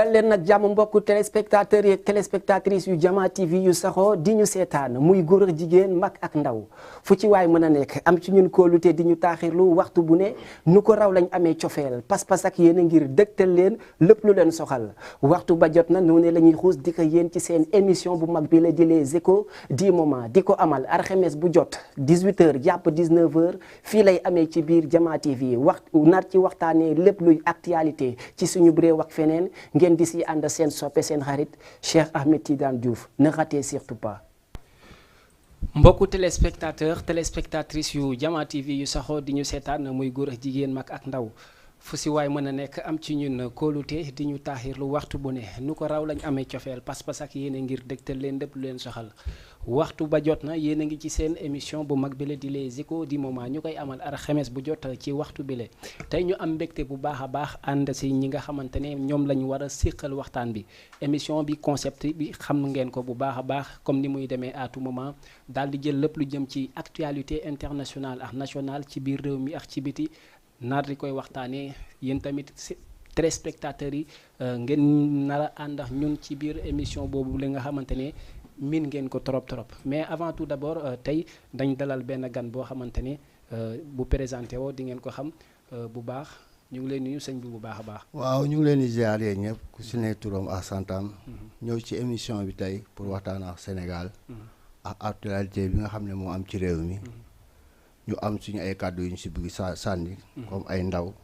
dal leen nag jàmm mbokku téléspectateurs yi téléspectatrices yu Jama TV yu saxoo di ñu seetaan muy góor ak jigéen mag ak ndaw fu ci waay mën a nekk am ci ñun kóolute di ñu taaxirlu waxtu bu ne nu ko raw lañ amee cofeel pas-pas ak yéen a ngir dëgtal leen lépp lu leen soxal waxtu ba jot na noonu la ñuy xuus di ko yéen ci seen émission bu mag bi la di les échos du moment di ko amal alxames bu jot 18h jàpp 19h fii lay amee ci biir Jama TV nar ci waxtaanee lépp luy actualité ci suñu réew ak feneen ngeen di si ànd seen soppe seen xarit Cheikh Ahmed Tidiane Diouf ne ratez surtout pas. mbokku téléspectatrices yu Jama TV yu saxoo di ñu seetaan muy góor ak jigéen mag ak ndaw fu si waay mën a nekk am ci ñun kóolute di ñu taaxirlu waxtu bu ne nu ko raw lañ amee cofeel pas-pas ak yéen a ngir dëgtal leen lépp lu leen soxal waxtu ba jot na yéen a ngi ci seen émission bu mag bi la di les échos du moment ñu koy amal alxames bu jot ci waxtu bi la tey ñu am mbégte bu baax a baax ànd si ñi nga xamante ne ñoom lañ war a séqal waxtaan bi émission bi concept bi xam ngeen ko bu baax a baax comme ni muy demee à tout moment daal di jël lépp lu jëm ci actualité internationale ak nationale ci biir réew mi ak ci biti naar di koy waxtaanee yéen tamit téléspectateurs yi ngeen nar a ànd ak ñun ci biir émission boobu li nga xamante ne min ngeen ko trop mais avant tout d'abord tey dañ dalal benn gan boo xamante ne bu présenté woo di ngeen ko xam bu baax ñu ngi leen nuyu sëñ bi bu baax a baax. waaw ñu ngi leen di ziar yéen ñëpp ku si ne turam ak santam ñëw ci émission bi tey pour waxtaan ak Sénégal ak actualité bi nga xam ne moo am ci réew mi. ñu am suñu ay kàddu yu ñu si bëgg sànni comme ay ndaw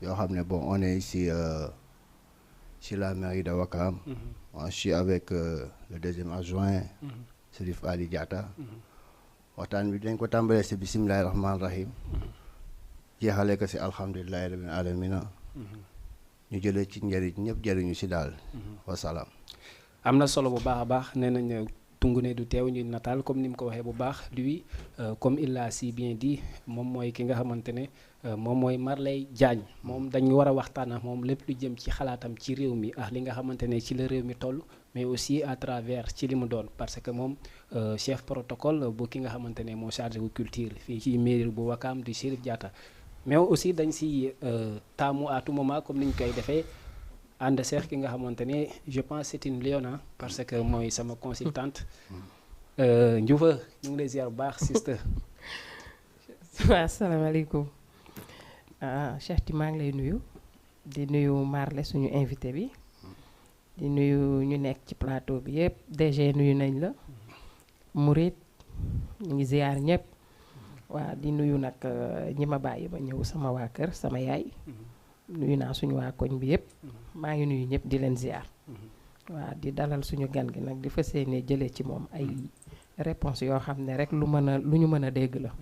yoo xam ne bon on est ici ci la mairie de Ouakam. Je suis avec le deuxième adjoint Serif Ali Diatta waxtaan bi dañ ko tàmbalee si bisimilahi rahmaani rahim jeexalee ko si alhamdulilahi rabbil alamina ñu jëlee ci njëriñ ñëpp jëriñu si daal wasalaam. am na solo bu baax a baax nee nañ Tungune du teew ñu nataal comme ni mu ko waxee bu baax lui comme il l'a si bien dit moom mooy ki nga xamante ne moom mooy Marley Diagne moom dañu war a waxtaan ak moom lépp lu jëm ci xalaatam ci réew mi ak li nga xamante ne ci la réew mi toll mais aussi à travers ci li mu doon parce que moom chef protocole bu ki nga xamante ne moo chargé wu culture fii ci mairie bu Ouakam di Serif Diatta mais aussi dañ si taamu à tout moment comme ni ñu koy defee. ànd seex ki nga xamante ne je pense c'est une Léona parce que mooy sama consultante Ndioufa ñu ngi lay ziar bu baax sister. waaw asalaamaaleykum Cheikh ti maa ngi lay nuyu di nuyu Marley suñu invité bi di nuyu ñu nekk ci plateau bi yëpp DG nuyu nañ la Mourid ñu ngi ziar ñëpp waaw di nuyu nag ñi ma bàyyi ba ñëw sama waa kër sama yaay. nuyu naa suñu waa koñ bi yëpp maa ngi nuyu ñëpp di leen ziar waaw di dalal suñu gan gi nag di fas yéene jëlee ci moom ay réponses yoo xam ne rek lu ñu mën a dégg la.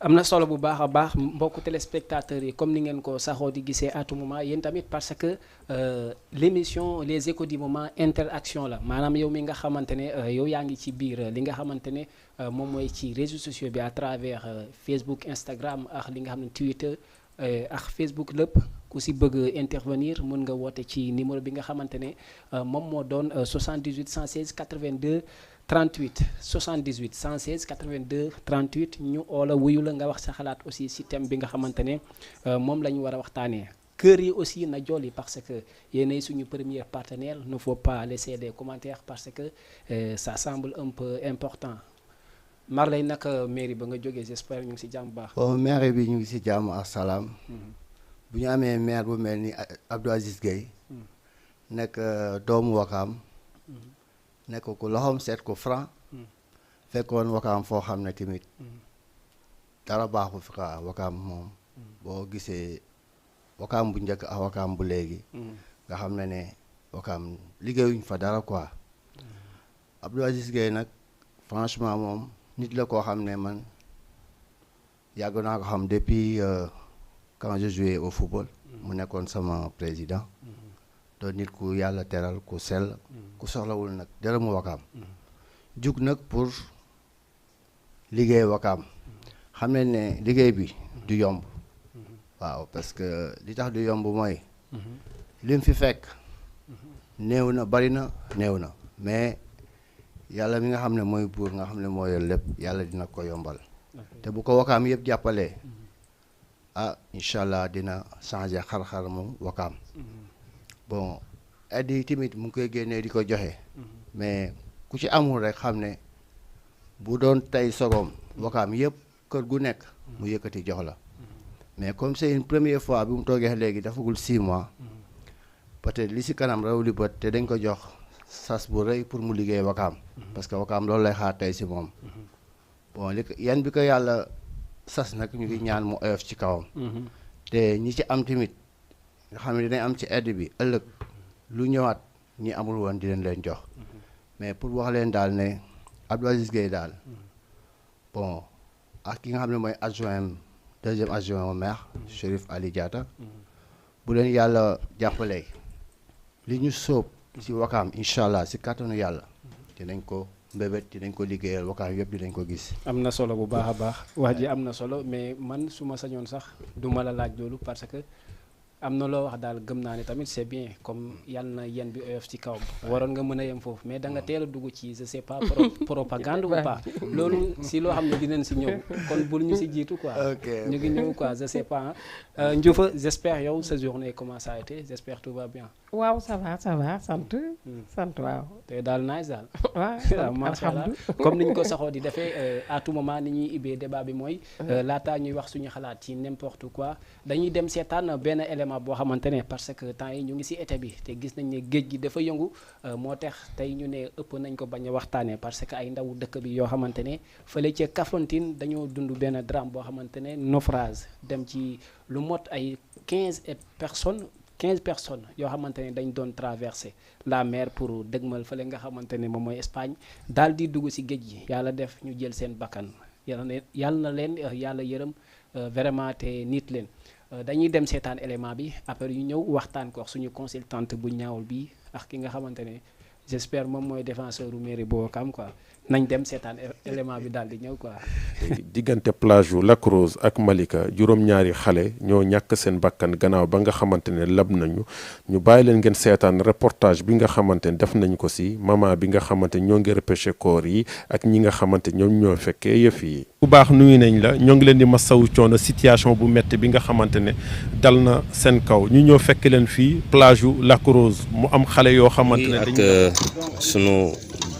am na solo bu baax a baax mbokku téléspectateurs yi comme ni ngeen ko saxoo di gisee à tout moment yéen tamit parce que l'émission les échos du moment interaction la maanaam yow mi nga xamante ne yow yaa ngi ci biir li nga xamante ne moom mooy ci réseaux sociaux bi à travers Facebook Instagram ak li nga xam ne Twitter. ak Facebook lépp ku si bëgg intervenir mën nga woote ci numéro bi nga xamante ne moom moo doon 78 116 82 38 78 116 82 38 ñu oola wuyu la nga wax sa xalaat aussi si thème bi nga xamante ne moom la ñu war a waxtaanee. kër yi aussi na jolli parce que yéenay suñu premier partenaire ne faut pas laisser des commentaires parce que ça semble un peu important. Marley naka mairie ba nga jógee j'espère ñu ngi si jàmm bu baax. bon mairie bi ñu ngi si jàmm ak salaam. bu ñu amee maire bu mel ni Abdou Aziz Gueye. nekk doomu Ouakam. nekk ku loxoom seet ko franc. fekkoon Ouakam foo xam ne tamit dara baaxu fi quoi Ouakam moom. boo gisee Ouakam bu njëkk ak Ouakam bu léegi. nga xam ne Ouakam liggéeyuñ fa dara quoi. Abdou Aziz Gueye nag franchement moom. nit la koo xam ne man yàgg naa ko xam depuis quand je jouais au football mu nekkoon sama président doon nit ku yàlla teral ku sell ku soxlawul nag dara mu Ouakam jug nag pour liggéey Ouakam xam ne liggéey bi du yomb waaw parce que li tax du yomb mooy lim fi fekk néew na bari na néew na mais yàlla mi nga xam ne mooy buur nga xam ne mooy lépp yàlla dina ko yombal te bu ko Ouakam yëpp jàppalee incha allah dina changer xar-xar moom Ouakam bon aide yi tamit mu ngi koy génnee di ko joxe mais ku ci amul rek xam ne bu doon tey Sogom Wakaam yëpp kër gu nekk mu yëkkati jox la mais comme c'est une première fois bi mu toogee léegi dafagul 6 mois peut-être li si kanam raw li bët te dañ ko jox sas bu rëy pour mu liggéey Wakaam parce que Wakaam loolu lay xaar tey si moom bon yan bi ko yàlla sas nag ñu ngi ñaan mu oyof ci kawam te ñi ci am tamit nga xam ne dinañ am ci aide bi ëllëg lu ñëwaat ñi amul woon di leen jox mais pour wax leen daal ne Abdou Aziz Gueye daal bon ak ki nga xam ne mooy adjoint deuxième adjoint au maire Chérif Ali Diatta bu leen yàlla jàppalee li ñu sóob ci Wakaam incha allah si kàttanu yàlla dinañ ko mbébét dinañ ko liggéeyal Wakaam yëpp dinañ ko gis. am na solo bu baax a baax wax ji am na solo mais man su ma sañoon sax du ma la laaj loolu parce que am na loo wax daal gëm naa ne tamit c'est bien comme yal na yen bi oyof ci kawam waroon nga mën a yem foofu mais da nga teel a dugg ci je sais pas propagande ou pas loolu si loo xam ne dinañ si ñëw kon bul ñu si jiitu quoi. ñu ngi ñëw quoi je sais pas Ndioufa j'espère yow sa journée comment ça a été j'espère tout va bien. waaw ça va sant waaw. te daal nice daal. waaw macha allah comme ni ñu ko saxoo di defee à tout moment ni ñuy ibbee débat bi mooy. laataa ñuy wax suñu xalaat ci n'importe quoi dañuy dem seetaan benn élément boo xamante ne parce que temps yi ñu ngi ci été bi te gis nañ ne géej gi dafa yëngu moo tax tey ñu ne ëpp nañ ko bañ a waxtaanee parce que ay ndaw dëkk bi yoo xamante ne fële ca Kafountine dañoo dund benn drame boo xamante ne naufrage dem ci lu mot ay 15 personnes yoo xamante ne dañ doon traverser la mer pour dëgmal fële nga xamante ne moom mooy Espagne daal di dugg ci géej gi yàlla def ñu jël seen bakkan yàlla na leen yàlla yërëm vraiment te nit leen dañuy dem seetaan élément bi après yu ñëw waxtaan ko suñu consultante bu ñaawul bi ak ki nga xamante ne j'espère moom mooy défenseur u mairie bu Ouakam quoi nañ dem seetaan élément bi daal di ñëw quoi. diggante plage yu Lac Rose ak Malika juróom-ñaari xale ñoo ñàkk seen bakkan gannaaw ba nga xamante ne lab nañu ñu bàyyi leen ngeen seetaan reportage bi nga xamante ne def nañ ko si maman bi nga xamante ñoo ngi repêché koor yi ak ñi nga xamante ñoom ñoo fekkee yëf yi. bu baax nuyu nañ la ñoo ngi leen di masawu coono situation bu métti bi nga xamante ne dal na seen kaw ñu ñëw fekk leen fii plage yu Lac Rose mu am xale yoo xamante ne ak sunu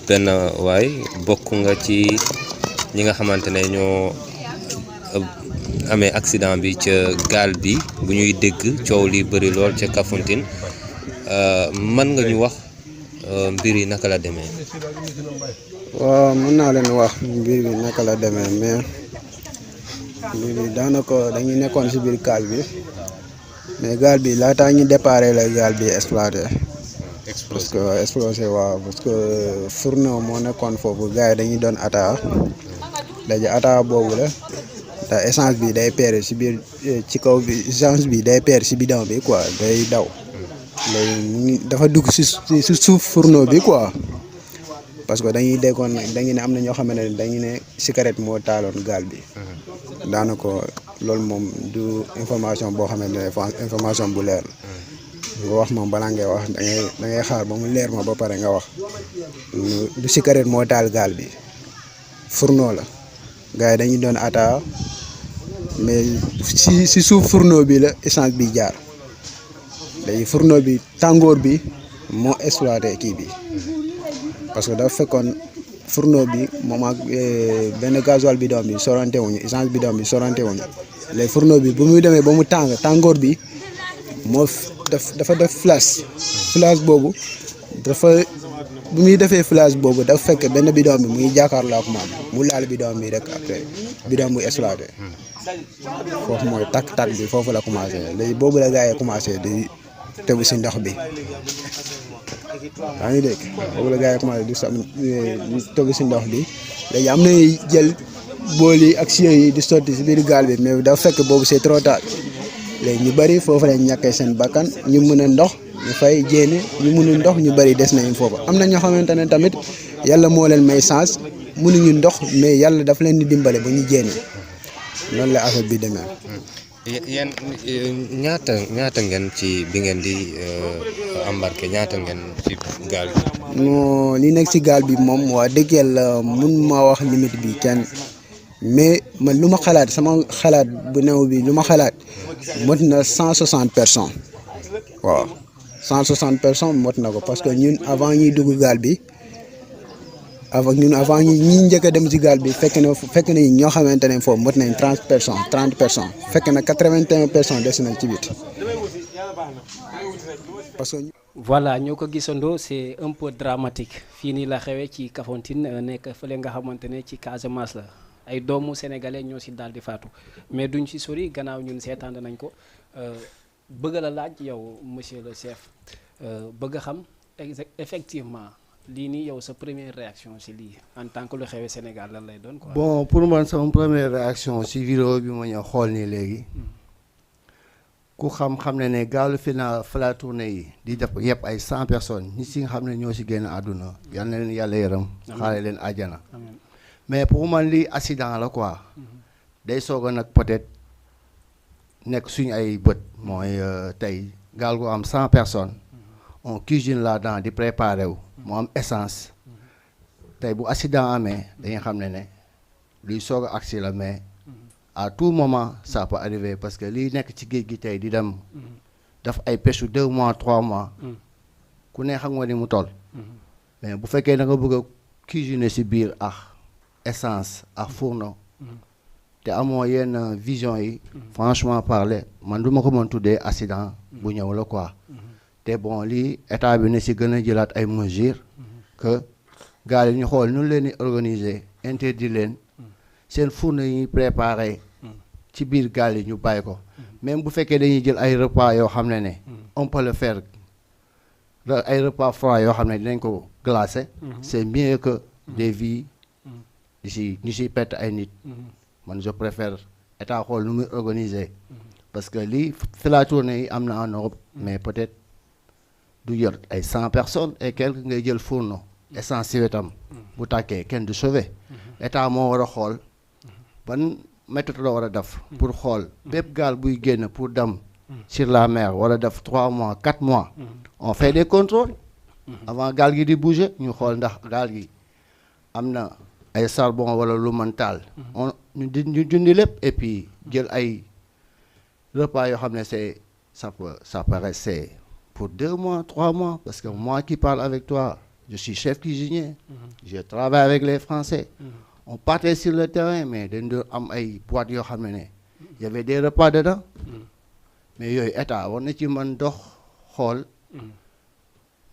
benn waay bokk nga ci ñi nga xamante ne ñoo amee accident bi ca gaal bi bu ñuy dégg coow li bëri lool ca Kafountine mën nga ñu wax mbir yi naka la demee. waaw mën naa leen wax mbir bi naka la demee mais mbir bi daanaka dañuy nekkoon si biir gaal bi mais gaal bi laataa ñu déparé la gaal bi exploité. parce que explosé waaw parce que fourneau moo nekkoon foofu gars yi dañuy doon ataa léegi ataa boobu la te essence bi day peere si biir ci kaw bi essence bi day peere si bidon bi quoi day daw léegi dafa dugg si suuf fourneau bi quoi parce que dañuy déggoon dañu ne am na ñoo xam ne dañu ne cigarette moo taaloon gaal bi daanaka loolu moom du information boo xamante ne information bu leer nga wax moom balaa ngay wax da ngay xaar ba mu leer ma ba pare nga wax du cigarette moo taal gaal bi fourneau la gars yi dañuy doon ataa mais si suuf fourneau bi la essence bi jaar léegi fourneau bi tàngoor bi moo exploité kii bi parce que dafa fekkoon fourneau bi moom ak benn gasoil bidon bi sorante wuñu essence bidon bi sorante wuñu léegi fourneau bi bu muy demee ba mu tàngoor bi moo dafa def flash boobu dafa bu muy defee flash boobu dafa fekk benn bidon bi muy jàkkaarloo ak moom mu laal bidon bi rek après bidon bu exploité foofu mooy takk-takk bi foofu la commencé léegi boobu la gars yi commencé di tegu si ndox bi yaa ngi dégg boobu la gars yi commencé di tegu si ndox bi léegi am na jël bool yi ak siyo yi di sotti si biir gaal bi mais dafa fekk boobu c'est trop tard léegi ñu bëri foofu lañ ñàkkee seen bakkan ñu mën a ndox ñu fay jéene ñu mënul ndox ñu bëri des nañ foofu am na ñoo xamante ne tamit yàlla moo leen may chance mënuñu ndox mais yàlla daf leen di dimbale ba ñu jéene noonu la affaire bi demee. yéen ñaata ngeen ci bi ngeen di embarqué ñaata ngeen ci gaal bi. non li nekk ci gaal bi moom waa dëgg yàlla mun ma wax limite bi kenn mais man lu ma xalaat sama xalaat bu new bi lu ma xalaat mot na 160 personnes waaw 160 personnes mot na ko parce que ñun avant ñuy dugg gaal bi avant ñi njëkk a dem si gaal bi fekk na ñoo xamante ne foofu mot nañ 30 personnes fekk na 81 personnes des nañ ci biti parce que. voilà ñoo ko gisandoo c'est un peu dramatique fii nii la xewee ci Kafountine nekk fële nga xamante ne ci Casamance la ay doomu sénégalais ñoo si daal di faatu mais duñ ci sori gannaaw ñun seetaan nañ ko bëgg la laaj yow monsieur le chef bëgg a xam effectivement lii nii yow sa première réaction si lii en tant que lu xewee Sénégal lan lay doon quoi. bon pour man sama première réaction si vidéo bi ma ñëw xool nii léegi. ku xam ne gaalu Fila Tourné yi di def yëpp ay 100 personnes ñi si nga xam ne ñoo si génn àdduna yal na leen yàlla yërëm xaare leen àjjana mais pour man lii accident la quoi day soog a nag peut-être nekk suñu ay bët mooy tey gaal gu am 100 personnes on cuisine là-dedans di préparer wu mu am essence tey bu accident amee dañuy xam ne luy soog a agsi la mais à tout moment ça peut arriver parce que lii nekk ci géej gi tey di dem daf ay pêche 2 mois 3 mois ku ne xam nga ni mu toll mais bu fekkee da nga bëgg a cuisiner si biir ak essence ak fourneau te amoo yenn vision yi franchement parler man du ma ko mën tuddee accident bu ñëw la quoi te bon lii état bi ne si gën a jëlaat ay mesures que gaal yi ñu xool nu leen di organiser interdire leen seen fourneau yi préparé ci biir gaal yi ñu bàyyi ko même bu fekkee dañuy jël ay repas yoo xam ne on peut le faire ay repas froid yoo xam ne dinañ ko glacer c'est mieux que des vies ñu si perte ay nit man je préfère état xool nu muy organiser parce que lii Fila Tourné yi am na en Europe mais peut-être du yor ay 100 personnes et quelques ngay jël fourneau essence si wetam bu tàkkee kenn du sauver état moo war a xool ban méthode la war a def pour xool bépp gaal buy génn pour dem sur la mer wala def 3 mois 4 mois on fait des contrôles avant gaal gi di bouger ñu xool ndax gaal gi am na ay charbon wala lu mën taal ñu jundi lépp et puis jël ay repas yoo xam ne ça peut rester pour 2 mois 3 mois parce que moi qui parle avec toi je suis chef cuisinier je travaille avec les Français on partait sur le terrain mais dañ doon am ay boîtes yoo xam ne y avait des repas dedans mais yooyu état war na ci mën dox xool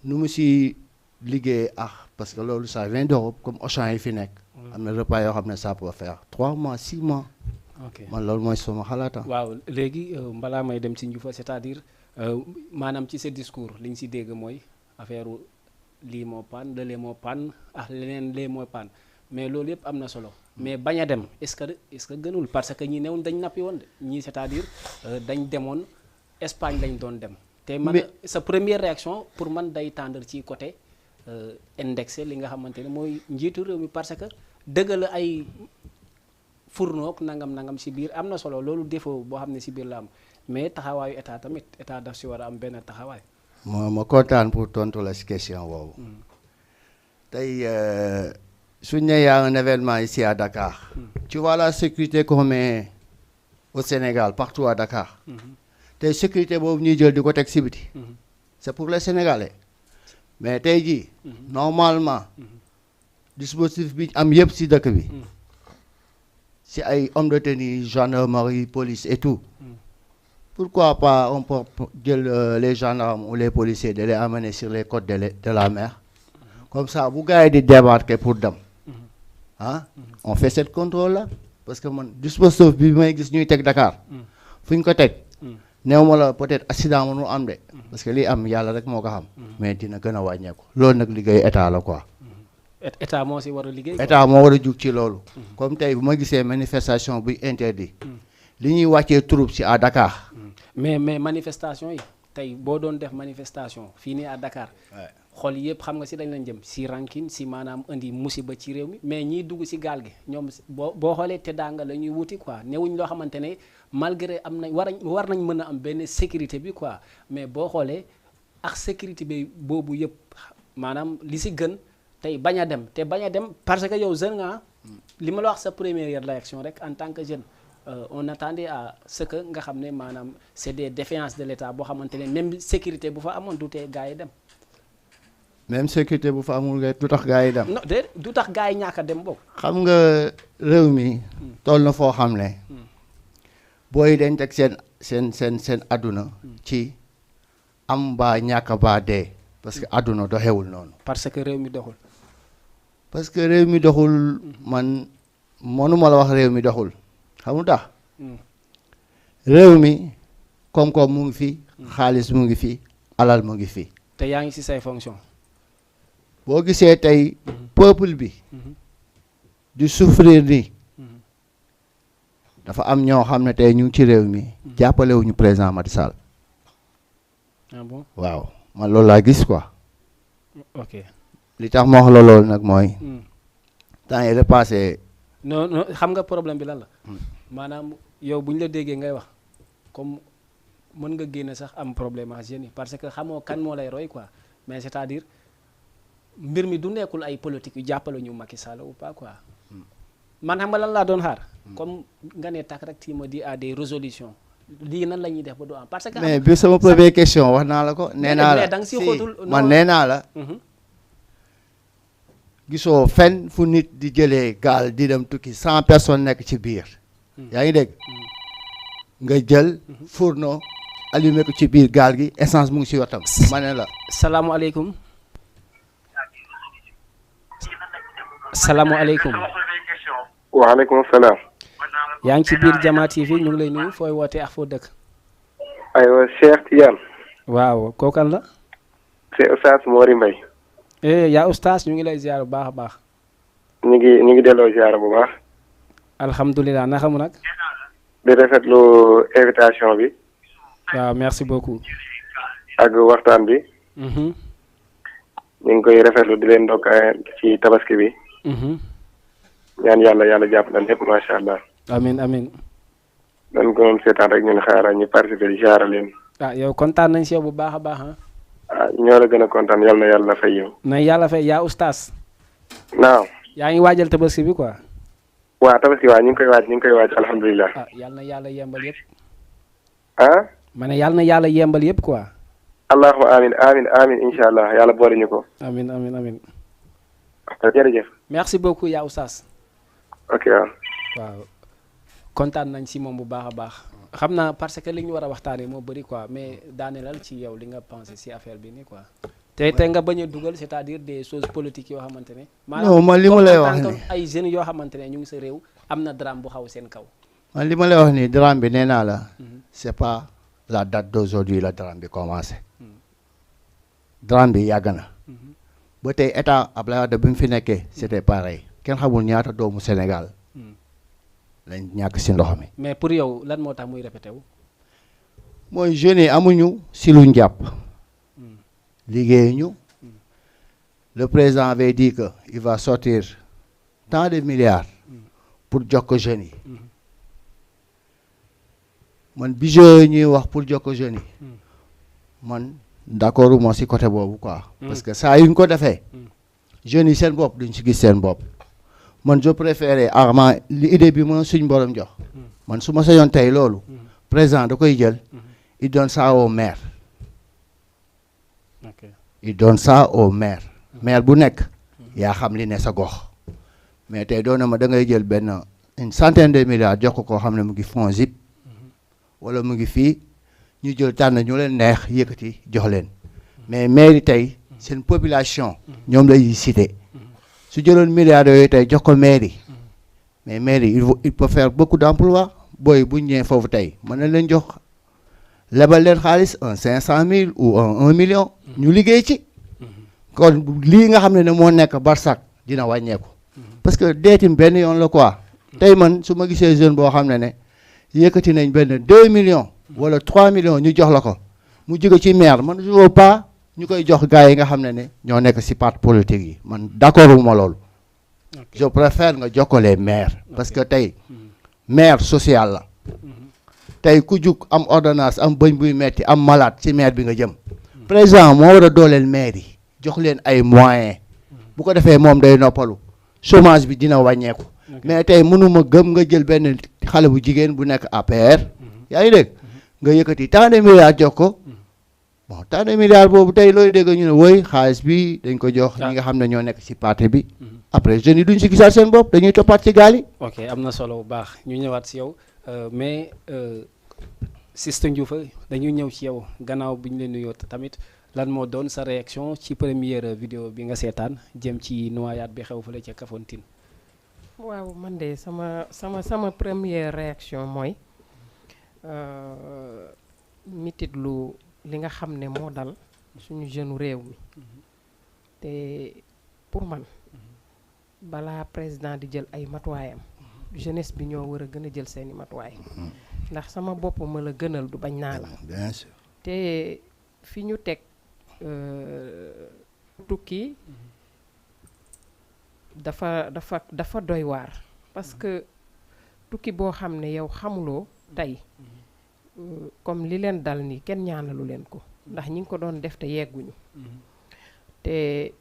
nu mu si liggéey parce que loolu ça vient d'Europe comme Auchan yi fi nekk am na repas yoo xam ne ça peut faire 3 mois 6 mois ok man loolu mooy sama xalaata waaw léegi balaa may dem ci Ndioufa c'est-à-dire maanaam ci sa discours li ñu si dégg mooy affaire lii moo paan lële moo paan leneen lee moo paan mais loolu yëpp am na solo mais bañ a dem est-ce que gënul parce que ñi newuñ dañ nappi woon de ñii c'est-à-dire dañ demoon Espagne lañ doon dem te man sa première réaction pour man day tendre ci côté indexé li nga xamante ne mooy njiitu réew mi parce que dëgg la ay fourneau nangam si biir am na solo loolu défaut boo xam ne si biir la am mais taxawaayu état tamit état daf si war a am benn taxawaay. ma kontaan pour tontu la si question boobu. tey suñ ne y a un événement ici à Dakar. tu vois la sécurité qu'on met au Sénégal partout à Dakar. tey sécurité boobu ñuy jël di ko teg si biti. c'est pour les Sénégalais. mais tey jii. normalement. dispositif bi am yëpp si dëkk bi. si ay hommes de tenue gendarmerie police et tout. Pourquoi pas on peut jël les gendarmes ou les policiers de les amener sur les côtes de la mer. Comme ça bu gars yi di débarquer pour dem. On fait cette contrôle là parce que man dispositif bi may gis ñuy teg Dakar. fu ñu ko teg. néew ma la peut-être accident mënu am de. parce que lii am yàlla rek moo ko xam. mais dina gën a wàññeeku. loolu nag liggéey état la quoi. état moo si war a liggéey. état moo war a jug ci loolu. comme tey bu ma gisee manifestation buy interdit. li ñuy wàccee troupe si à Dakar. mais manifestation yi tey boo doon def manifestation fii nii à Dakar. xol yëpp xam nga si dañ lañ jëm si rancune si maanaam indi musiba ci réew mi mais ñiy dugg si gaal gi ñoom boo xoolee te daanga la ñuy wuti quoi newuñ loo xamante ne malgré am nañ war nañ mën a am benn sécurité bi quoi mais boo xoolee ak sécurité bi boobu yëpp maanaam li si gën tey bañ a dem te bañ a dem parce que yow jeune nga li ma la wax sa première réaction rek en tant que jeune on attendait à ce que nga xam ne maanaam c'est des défaillances de l'État boo xamante ne même sécurité bu fa amoon du tee gars yi dem. même sécurité bu fa amul nga du tax gars yi dem. non déedéet du tax gars yi ñàkk a dem boobu. xam nga réew mi toll na foo xam ne booy dañ teg seen adduna ci am baa ñàkk baa dee parce que adduna doxewul noonu. parce que réew mi doxul. parce que réew mi doxul man mënuma la wax réew mi doxul xamul tax réew mi koom-koom mu ngi fi xaalis mu ngi fi alal mu ngi fi. te yaa ngi ci say fonction. boo gisee tey peuple bi di souffrir ni dafa am ñoo xam ne tey ñu ngi ci réew mi jàppalewuñu président Macky Sall. ah bon waaw man loolu laa gis quoi. ok li tax ma wax la loolu nag mooy. temps yii repassé. non non xam nga problème bi lan la. maanaam yow bu ñu la déggee ngay wax comme mën nga génne sax am problème ak jeunes yi parce que xamoo kan moo lay roy quoi mais c'est-à-dire mbir mi du nekkul ay politique yu jàppale ñu Macky Sall ou pas quoi. man xam nga lan laa doon xaar. comme nga ne tak rek ma di à des résolutions lii nan la ñuy def ba du am parce que. mais bi sama première question wax naa la ko. nee naa la si man nee naa la. gisoo fenn fu nit di jëlee gaal di dem tukki 100 personnes nekk ci biir. yaa ngi dégg nga jël fourneau allumé ko ci biir gaal gi essence mu ngi ci wetam. ma ne la. salaamualeykum. salaamualeykum. waaleykum salaam. yaa ngi ci biir Jama TV ñu ngi lay nuyu fooy wootee ak foo dëkk. aywa Cheikh Tidiane. waaw kookan la. c'est Oustaz Mori Mbaye. yaa Oustaz ñu ngi lay ziar bu baax a baax. ñu ngi delloo ziar bu baax. alhamdulilah naka mu nag. di rafetlu invitation bi. waaw merci beaucoup. ak waxtaan bi. ñu ngi koy rafetlu di leen ndokk ci tabaski bi. ñaan yàlla jàpp na lépp macha allah. amin amin dañ ko doon seetaan rek ñun xaaral ñu participer di ziar leen. yow kontaan nañ si yow bu baax a baax ñoo la gën a kontaan yal na yàlla fay yow. na yàlla fay yaa Oustaz. naaw. yaa ngi waajal tabaski bi quoi. waaw tabaski ñu ngi koy waaj alhamdulilah. yal na yàlla yembal yëpp. ma ne yal na yàlla yembal yëpp quoi. allahumma amin incha allah yàlla boole ñu ko. amin jërëjëf. merci beaucoup yaa Oustaz. ok waaw kontaan nañ si moom bu baax a baax. xam naa parce que li ñu war a waxtaanee moo bëri quoi mais daanelal ci yow li nga pensé si affaire bi nii quoi. te nga bañ a dugal c'est-à-dire des choses politiques yoo xamante ne. non man li ma lay wax nii ay jeunes yoo xamante ne ñu ngi sa réew am na drame bu xaw seen kaw. man li ma lay wax nii drame bi nee naa la. c'est pas la date d'aujourd'hui la drame bi commencé. drame bi yàgg na. ba tey état Abdoulaye Wade bi mu fi nekkee c'était pareil kenn xamul ñaata doomu Sénégal. lañ ñàkk si ndox mi. mais pour yow lan moo tax muy répété wu. mooy jeunes yi amuñu si luñ jàpp. liggéeyuñu. le président avait dit que il va sortir tant de milliards. pour jox ko jeunes yi. man budget ñuy wax pour jox ko jeunes yi. man d'accord moo si côté boobu quoi. parce que saa yuñ ko defee. jeunes yi seen bopp duñ si gis seen bopp. man je préférais arma li idée bi ma suñ borom jox. man su ma sañoon tey loolu. président da koy jël. il donne ça au maire. il donne ça au maire. maire bu nekk. yaa xam li ne sa gox. mais tey doon na ma da ngay jël benn une centaine de milliards jox ko koo xam ne mu ngi FONGIP. wala mu ngi fii ñu jël tànn ñu leen neex yëkkati jox leen. mais maire yi tey seen population. ñoom lay cité. su jëloon milliards yooyu tey jox ko mairie. mais mairie il peut faire beaucoup d'emplois booy bu ñu ñëwee foofu tey mën na leen jox lebal leen xaalis un 500 000 ou un 1 million. ñu liggéey ci. kon lii nga xam ne moo nekk Barsak dina wàññeeku. parce que deetim benn yoon la quoi. tey man su ma gisee jeune boo xam ne yëkkati nañ benn 2 millions. wala 3 millions ñu jox la ko. mu jóge ci maire man je veux pas. ñu koy jox gars yi nga xam ne ñoo nekk ci parti politique yi man d'accord wu ma loolu. je préfère nga jokkale maire. parce que tey maire social la. tey ku jug am ordonnance am bëñ buy metti am malade ci maire bi nga jëm. président moo war a dooleel maire yi jox leen ay moyens. bu ko defee moom day noppalu chômage bi dina wàññeeku mais tey mënuma gëm nga jël benn xale bu jigéen bu nekk APR yaa ngi dégg nga yëkkati tant de milliards jox ko bon tant de milliards boobu tey looy dégg ñu ne woy xaalis bi dañ ko jox ñi nga xam ne ñoo nekk ci parti bi après jeunes yi duñ si gisaat seen bopp dañuy toppaat ci gaal yi. ok am na solo bu baax ñu ñëwaat si yow mais Sista Ndioufa dañuy ñëw ci yow gannaaw bi ñu leen nuyoo tamit lan moo doon sa réaction ci première vidéo bi nga seetaan jëm ci noyade bi xew fële ca Kafountine. waaw man de sama première réaction mooy mitit lu li nga xam ne moo dal suñu jeune réew mi te pour man balaa président di jël ay matuwaayam jeunesse bi ñoo war a gën a jël seeni matuwaay ndax sama bopp ma la gënal du bañ naa la bien sûr te fi ñu teg tukki dafa doy waar parce que tukki boo xam ne yow xamuloo tey comme li leen dal ni kenn ñaanalu leen ko ndax ñi ngi ko doon def te yegguñu te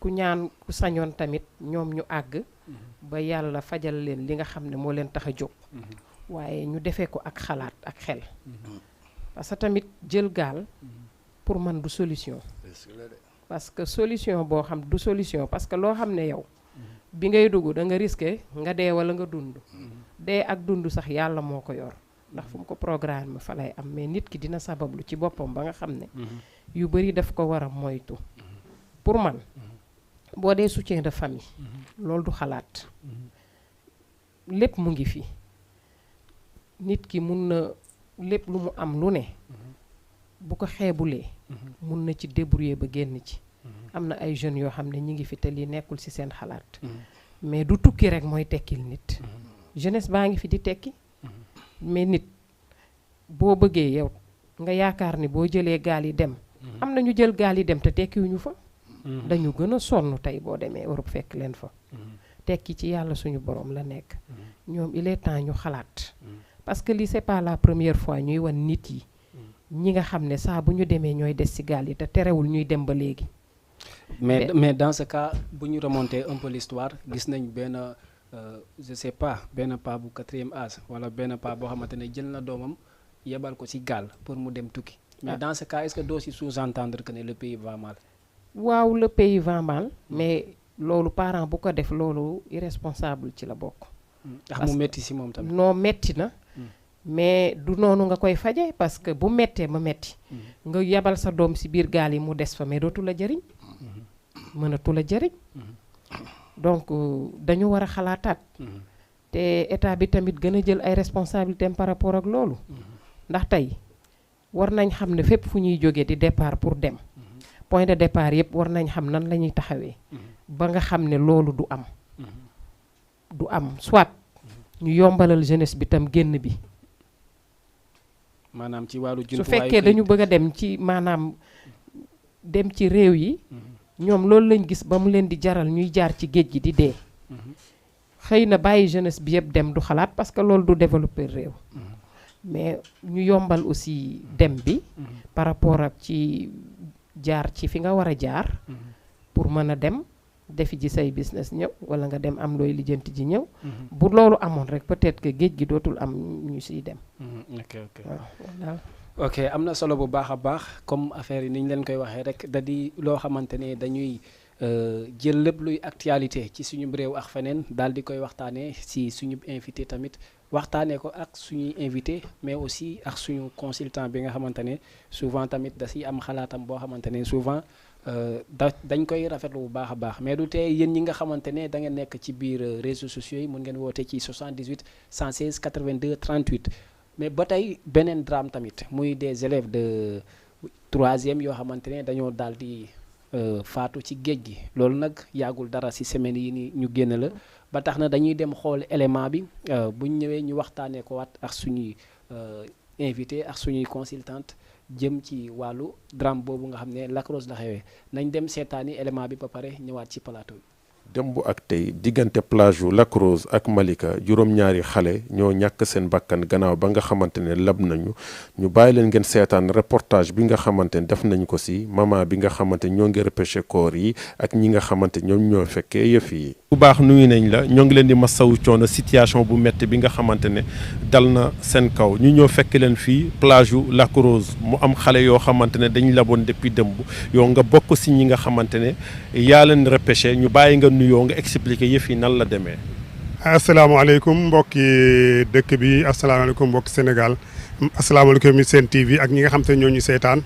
ku sañoon tamit ñoom ñu àgg ba yàlla fajal leen li nga xam ne moo leen tax a jóg waaye ñu defee ko ak xalaat ak xel parce que tamit jël gaal pour man du solution parce que solution boo xam du solution parce que loo xam ne yow bi ngay dugg da nga risqué nga dee wala nga dund dee ak dund sax yàlla moo ko yor ndax fu mu ko programme fa lay am mais nit ki dina sabablu ci boppam ba nga xam ne yu bari daf ko war a moytu pour man boo dee soutien de famille loolu du xalaat lépp mu ngi fi nit ki mun na lépp lu mu am lu ne bu ko xeebulee mun na ci débrouiller ba génn ci am na ay jeunes yoo xam ne ñi ngi fi te lii nekkul ci seen xalaat mais du tukki rek mooy tekkil nit jeunesse baa ngi fi di tekki mais nit boo bëggee yow nga yaakaar ni boo jëlee gaal yi dem am na ñu jël gaal yi dem te tekkiwuñu fa dañu gën a sonn tey boo demee Europe fekk leen fa tekki ci yàlla suñu borom la nekk ñoom il est temps ñu xalaat parce que lii c'est pas la première fois ñuy wan nit yi ñi nga xam ne saa bu ñu demee ñooy des ci gaal yi te terewul ñuy dem ba léegi mais dans ce cas bu ñu remonter un peu l'histoire gis nañ benn je sais pas benn paa bu 4e âge wala benn paa boo xamante ne jël na doomam yebal ko ci gaal pour mu dem tukki mais dans ce cas est-ce que doo ci sous-entendre que ne le pays va mal waaw le pays va mal mais loolu parent bu ko def loolu irresponsable ci la bokk ndax mu metti ci moom tamit noo metti na mais du noonu nga koy faje parce que bu mettee ma metti nga yebal sa doom ci biir gaal yi mu des fa mais dootu la jëriñ mënatu la jëriñ donc dañu war a xalaataat te état bi tamit gën a jël ay responsabilités par rapport ak loolu ndax tey war nañ xam ne fépp fu ñuy jógee di départ pour dem point de départ yëpp war nañ xam nan la ñuy taxawee ba nga xam ne loolu du am soit ñu yombalal jeunesse bi tam génn bi maanaam ci wàllu su fekkee dañu bëgg a dem ci maanaam dem ci réew yi ñoom loolu lañ gis ba mu leen di jaral ñuy jaar ci géej gi di dee xëy na bàyyi jeunesse bi yëpp dem du xalaat parce que loolu du développer réew mais ñu yombal aussi dem bi par rapport ak ci jaar ci fi nga war a jaar pour mën a dem defi ji say business ñëw wala nga dem am looy lijjanti ji ñëw bu loolu amoon rek peut-être que géej gi dootul am ñu siy dem ok am na solo bu baax a baax comme affaire yi ni ñu leen koy waxee rek da di loo xamante ne dañuy jël lépp luy actualité ci suñu réew ak feneen daal di koy waxtaanee si suñu invité tamit waxtaanee ko ak suñuy invité mais aussi ak suñu consultant bi nga xamante ne souvent tamit da si am xalaatam boo xamante ne souvent dañ koy rafetlu bu baax a baax mais du tey yéen ñi nga xamante ne da ngeen nekk ci biir réseaux sociaux yi mun ngeen woote ci 78 116 82 38 mais ba tey beneen drame tamit muy des élèves de 3e yoo xamante ne dañoo daal di faatu ci géej gi loolu nag yàggul dara ci semaine yi ni ñu génn la ba tax na dañuy dem xool élément bi buñ ñëwee ñu waxtaanee ko waat ak suñuy invité ak suñuy consultante jëm ci wàllu drame boobu nga xam ne Lac Rose la xewee nañ dem seetaani élément bi ba pare ñëwaat ci plateau bi démb ak tey diggante plage yu Lac Rose ak Malika juróom-ñaari xale ñoo ñàkk seen bakkan gannaaw ba nga xamante ne lab nañu ñu bàyyi leen ngeen seetaan reportage bi nga xamante ne def nañ ko si maman bi nga xamante ñoo ngi repêché koor yi ak ñi nga xamante ñoom ñoo fekkee yëf yi. bu baax nuyu nañ la ñoo ngi leen di masawu coono situation bu métti bi nga xamante ne dal na seen kaw ñu ñoo fekk leen fii plage yu Lac Rose mu am xale yoo xamante ne dañ laboon depuis démb yow nga bokk si ñi nga xamante ne yaa leen repêché ñu bàyyi nga nuyoo nga expliqué yëf yi nan la demee. asalaamaaleykum mbokki dëkk bi asalaamaaleykum mbokki Sénégal asalaamaaleykum Sen TV ak ñi nga xam te ñoo ñu seetaan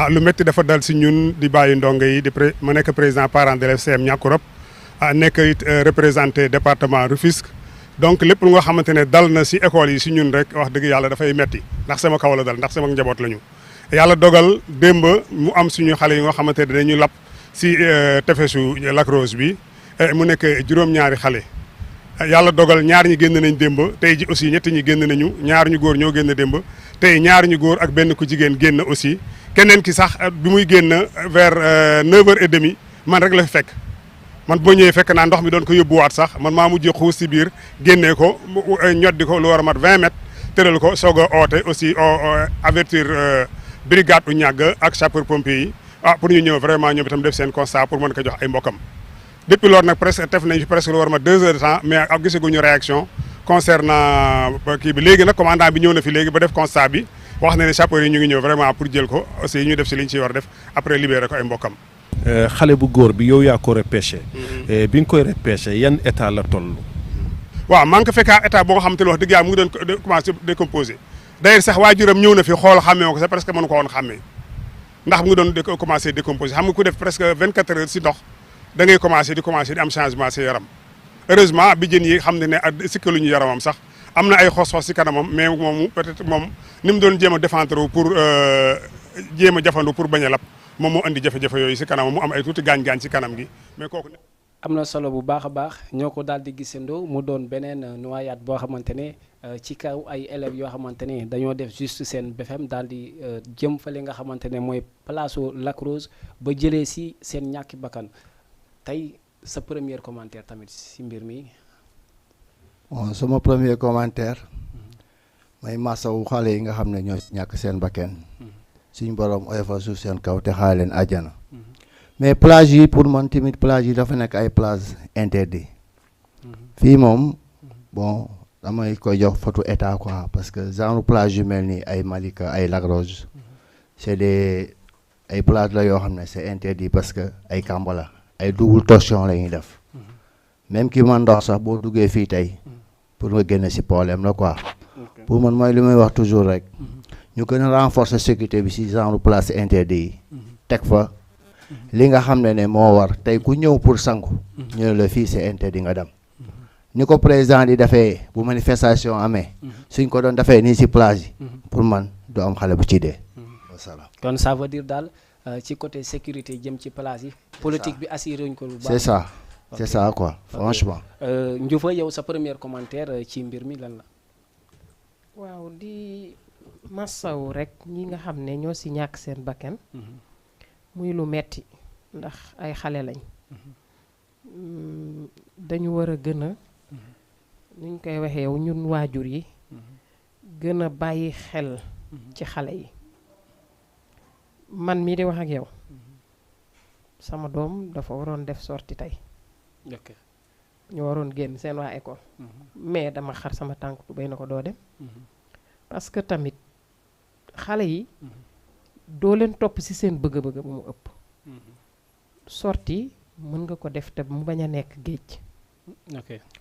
lu métti dafa dal si ñun di bàyyi ndongo yi ma nekk président parent d'élèves CM Niakoulrab nekk it représenté département Rufisque donc lépp lu nga xamante ne dal na si école yi si ñun rek wax dëgg yàlla dafay metti ndax sama kaw la dal ndax sama njaboot la ñu. yàlla dogal démb mu am suñu xale yi nga xamante ne dañuy lab si tefesu Lac Rose bi mu nekk juróom-ñaari xale. yàlla dogal ñaar ñi génn nañ démb tey ji aussi ñett ñi génn nañu ñaar ñu góor ñoo génn démb tey ñaar ñu góor ak benn ku jigéen génn aussi keneen ki sax bi muy génn vers 9h30 man rek la fi fekk man boo ñëwee fekk naa ndox mi doon ko yóbbuwaat sax man maa mujjee xuus si biir génnee ko ñoddi ko lu war a mat 20 mètres tëral ko soog a oote aussi avertir brigade u ñàgg ak sapeur pompier yi pour ñu ñëw vraiment ñoom itam def seen constat pour mën ko jox ay mbokkam. depuis loolu nag presque def nañ fi presque lu war ma 2 heures de temps mais ak gisaguñu réaction concernant kii bi léegi nag commandant bi ñëw na fi léegi ba def constat bi wax na ne sapeurs yi ñu ngi ñëw vraiment pour jël ko aussi ñu def si li ñu ciy war a def après libéré ko ay mbokkam. xale bu góor bi yow yaa ko repêché. bi nga koy repêché yan état la toll. waaw maa ngi ko fekkaa état boo nga xamante ne wax dëgg yàlla mu ngi doon commencé décomposé d'ailleurs sax waajuram ñëw na fi xool xàmmee ko sax presque mënu ko woon xàmmee ndax mu ngi doon commencé décomposé xam nga ku def presque 24 heures si ndox. da ngay commencé di am changement si yaram heureusement bi jën yi xam ne sikkaluñu yaramam sax am na ay xos-xos si kanamam mais moom peut-être moom ni mu doon jéem a défendre pour jéem a jafandu pour bañ a lab moom moo andi jafe-jafe yooyu si kanamam mu am ay tuuti gaañ-gaañ si kanam gi mais kooku. am na solo bu baax a baax ñoo ko daal di gisandoo mu doon beneen noyade boo xamante ne ci kaw ay élèves yoo xamante ne dañoo def juste seen BFEM daal di jëm fa li nga xamante ne mooy place Lac Rose ba jëlee si seen ñàkki bakkan. tey sa premier commentaire tamit si mbir mi. bon sama premier commentaire may masawu xale yi nga xam ne ñoo ñàkk seen bakken suñ borom oyofal suuf seen kaw te xaale leen àjjana mais plage yi pour man tamit plage yi dafa nekk ay plage interdit fii moom bon damay koy jox photo état quoi parce que genre plage yu mel ni ay Malika ay Lac Rose c'est des ay plage la yoo xam ne c'est interdit parce que ay kàmb la ay double torsion la ñuy def même ki man ndox sax boo duggee fii tey pour nga génn si problème la quoi pour man mooy li may wax toujours rek ñu gën a renforcer sécurité bi si genre place interdit yi teg fa li nga xam ne moo war tey ku ñëw pour sangu ñu ne la fii c'est interdit nga dem ni ko président di defee bu manifestation amee suñ ko doon defee nii si plage yi pour man du am xale bu ci dee wasalaam. kon ça veut dire daal ci côté sécurité jëm ci place yi politique bi assuré wuñ ko lu baax. c'est ça quoi franchement. Ndioufa yow sa premier commentaire ci mbir mi lan la. waaw di massaw rek ñi nga xam ne ñoo si ñàkk seen bakkan muy lu metti ndax ay xale lañ dañu war a gën a nuñ koy waxee yow ñun waajur yi gën a bàyyi xel ci xale yi man mii di wax ak yow sama doom dafa waroon def sortie tey ñu waroon génn seen waa école mais dama xar sama tànk bay na ko doo dem parce que tamit xale yi doo leen topp ci seen bëgg-bëgg bu mu ëpp sortie mën nga ko def te mu bañ a nekk géej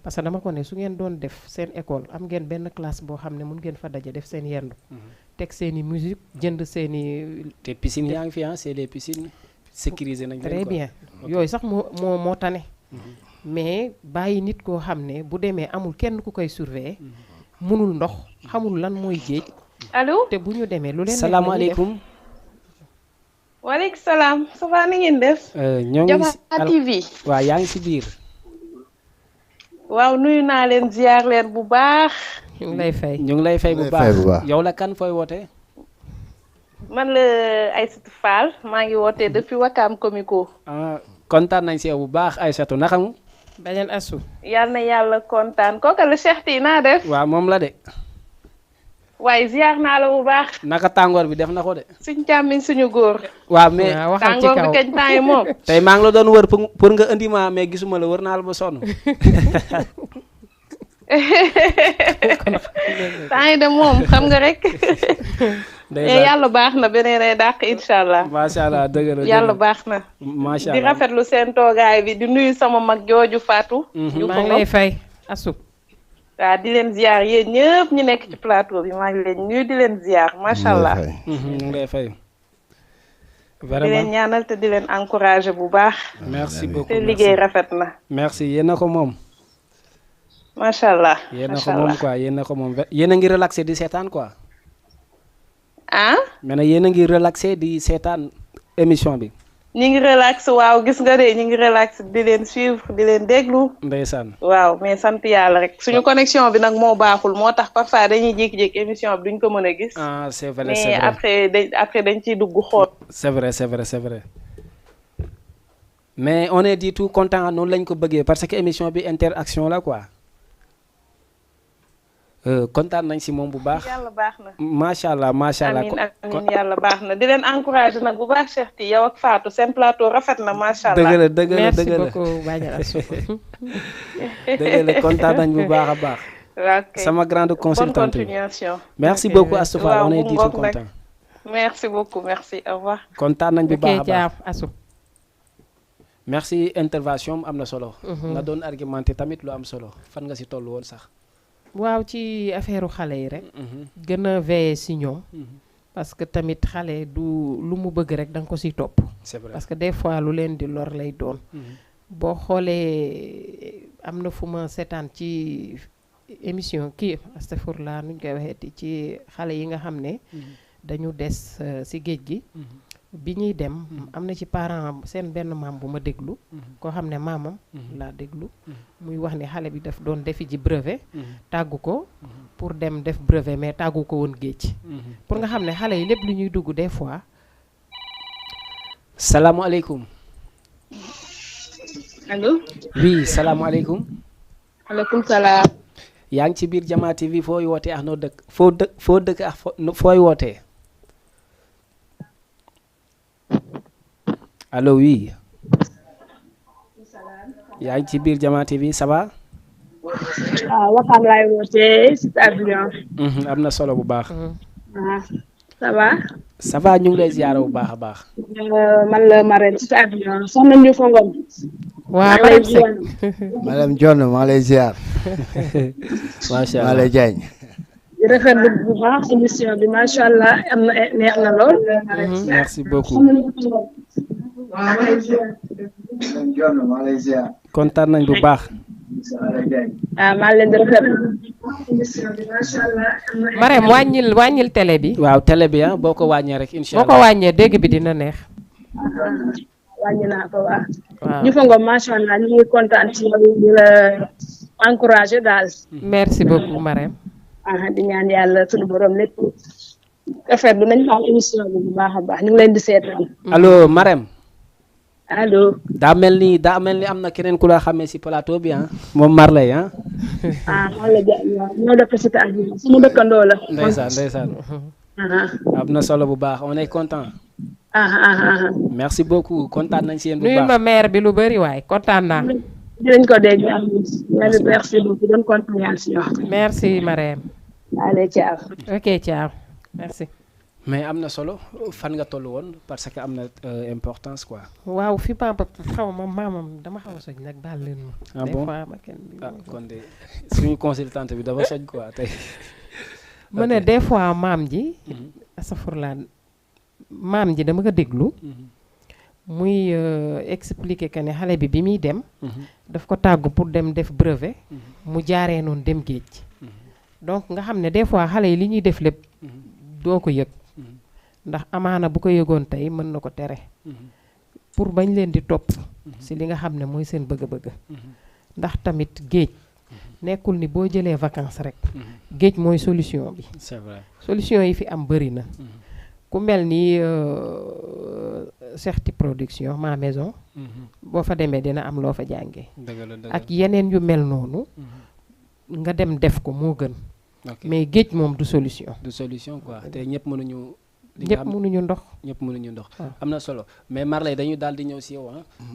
parce que dama ko ne su ngeen doon def seen école am ngeen benn classe boo xam ne mun ngeen fa daje def seen yendu teg seeni musique jënd seeni te piscine yaa ngi fi c'est les piscines sécurisées nañ très bien yooyu sax moo tane mais bàyyi nit koo xam ne bu demee amul kenn ku koy surveiller mënul ndox xamul lan mooy géej allo te bu ñu demee lu leen salaamaaleykum waaleykum salaam ça va na ngeen def ñoo ngi Diama TV waaw yaa ngi si biir waaw nuyu naa leen ziar leen bu baax ñu ngi lay fay ñu ngi lay fay bu baax yow la kan fooy woote man la Aïssatou Fall maa ngi wootee depuis Wakam Comico kontaan nañ si yow bu baax Aïssatou naka mu Badiane Assou. yal na yàlla kontaan kooka la Cheikh Ti naa def. waaw moom la de. waaye ziar naa la bu baax. naka tàngoor bi def na ko de. suñ càmmiñ suñu góor. waaw mais tàngoor bi kañ temps yi moom. tey maa ngi la doon wër pour nga indi ma mais gisuma la wër naa la ba sonn. temps yi de moom xam nga rek. yàlla baax na beneen ay dàq incha allah. macha allah dëgg la yàlla baax na. macha allah di rafetlu seen toogaay bi di nuyu sama mag jooju Fatou. maa ngi lay fay Assou. waaw di leen ziar yéen ñëpp ñu nekk ci plateau bi maa ngi leen nuyu di leen ziar macha allah. ñu ngi lay fay. di leen ñaanal te di leen encourager bu baax. merci beaucoup te liggéey rafet na. merci yéen a ko moom. macha allah yéen a ko moom quoi yéen a ko moom yéen a ngi relaxé di seetaan quoi. ah. mais nag yéen a ngi relaxé di seetaan émission bi. ñu ngi relax waaw gis nga de ñu ngi relax di leen suivre di leen déglu. ndeysaan. waaw mais sant yàlla rek suñu connexion bi nag moo baaxul moo tax parfois dañuy jékki-jékki émission bi duñ ko mën a gis. ah c'est vrai mais après dañ ciy dugg xool. c'est vrai c'est vrai mais on est du tout content noonu lañ ko bëggee parce que émission bi interaction la quoi. kontaan nañ si moom bu baax. yàlla baax na. macha allah macha allah. amiin yàlla baax na di leen encouragé nag bu baax Cheikh Ti yow ak Fatou seen plateau rafet na macha allah. dëgg la merci beaucoup Badiane Assou. dëgg la kontaan nañ bu baax a baax. ok sama grande consultante. bonne continuation. merci beaucoup Astou Fall on est du tout content. merci beaucoup merci au revoir. kontaan nañ bu baax a baax Assou. merci intervention am na solo. nga doon argumenté tamit lu am solo fan nga si toll woon sax. waaw ci affaire xale yi rek. gën a veiller si ñoom. parce que tamit xale du lu mu bëgg rek da nga ko siy topp. c'est vrai parce que des fois lu leen di lor lay doon. boo xoolee am na fu ma seetaan ci émission kii astafurlaa nuñ koy waxeeti ci xale yi nga xam ne. dañu des si géej gi. bi ñuy dem am na ci parent seen benn maam bu ma déglu. koo xam ne maamam laa déglu. muy wax ne xale bi daf doon defi ji brevet. tàggu ko pour dem def brevet mais tàggu ko woon géej. pour nga xam ne xale yi lépp lu ñuy dugg des fois. salaamualeykum. allo. oui salaamualeykum. maaleykum salaam. yaa ngi ci biir Jama TV fooy wootee ak noo dëkk foo dëkk ak fooy wootee. allo oui. yaa ngi ci biir Jama TV ça va. Wakaam laay wootee si avion. am na solo bu baax. ça va. ça va ñu ngi lay ziyaara bu baax a baax. man la Marème si avion soxna ñu fa ngom. waaw Marème Seck. madame John maa lay ziar. macha allah maa lay jaañ. di rafetlu bu baax émission bi macha allah am na neex na lool. merci beaucoup. maa lay ziar. kontaan nañ bu baax. maa leen di rafetlu. Marème wàññil télé bi. waaw télé bi boo ko wàññee rek incha allah boo ko wàññee dégg bi dina neex. wàññi naa ko waaw. waaw ñu fa ngom macha allah ñu ngi kontaan ci yow di la encouragé daal. merci beaucoup Marème. di ñaan yàlla sunu borom lépp rafetlu nañ xam émission bi bu baax a baax ñu ngi leen di seetaan. allo Marème. allo. daa mel ni am na keneen ku la xamee si plateau bi moom Marley Marley ñoo dëkk si taal bi suñu dëkkandoo la. ndeysaan. am na solo bu baax on est content. merci beaucoup kontaan nañ si yéen bu baax. nuyu ma maire bi lu bëri waaye kontaan naa. dinañ ko dégg merci beaucoup doon kontaan si yow. merci Marème. allez ciao. ok ciao merci. mais am na solo fan nga toll woon parce que am na importance quoi. waaw fi papa xaw ma maamam dama xaw a soj nag baal leen ma. ah bon kon de suñu consultante bi dafa soj quoi tey. mu ne des fois maam ji. asafurlaan maam ji dama ko déglu. muy expliquer que ne xale bi muy dem. daf ko tàggu pour dem def brevet. mu jaaree noonu dem géej. donc nga xam ne des fois xale yi li ñuy def lépp. doo ko yëg. ndax amaana bu ko yëgoon tey mën na ko tere. pour bañ leen di topp. si li nga xam ne mooy seen bëgg-bëgg. ndax tamit géej. nekkul ni boo jëlee vacances rek. géej mooy solution bi. c'est vrai solution yi fi am bëri na. ku mel ni Certi production ma maison boo fa demee dina am loo fa jàngee ak yeneen yu mel noonu nga dem def ko moo gën mais géej moom du solution quoi te ñëpp mënuñu ndox ñëpp mënuñu ndox am na solo mais Marley dañu daal di ñëw si yow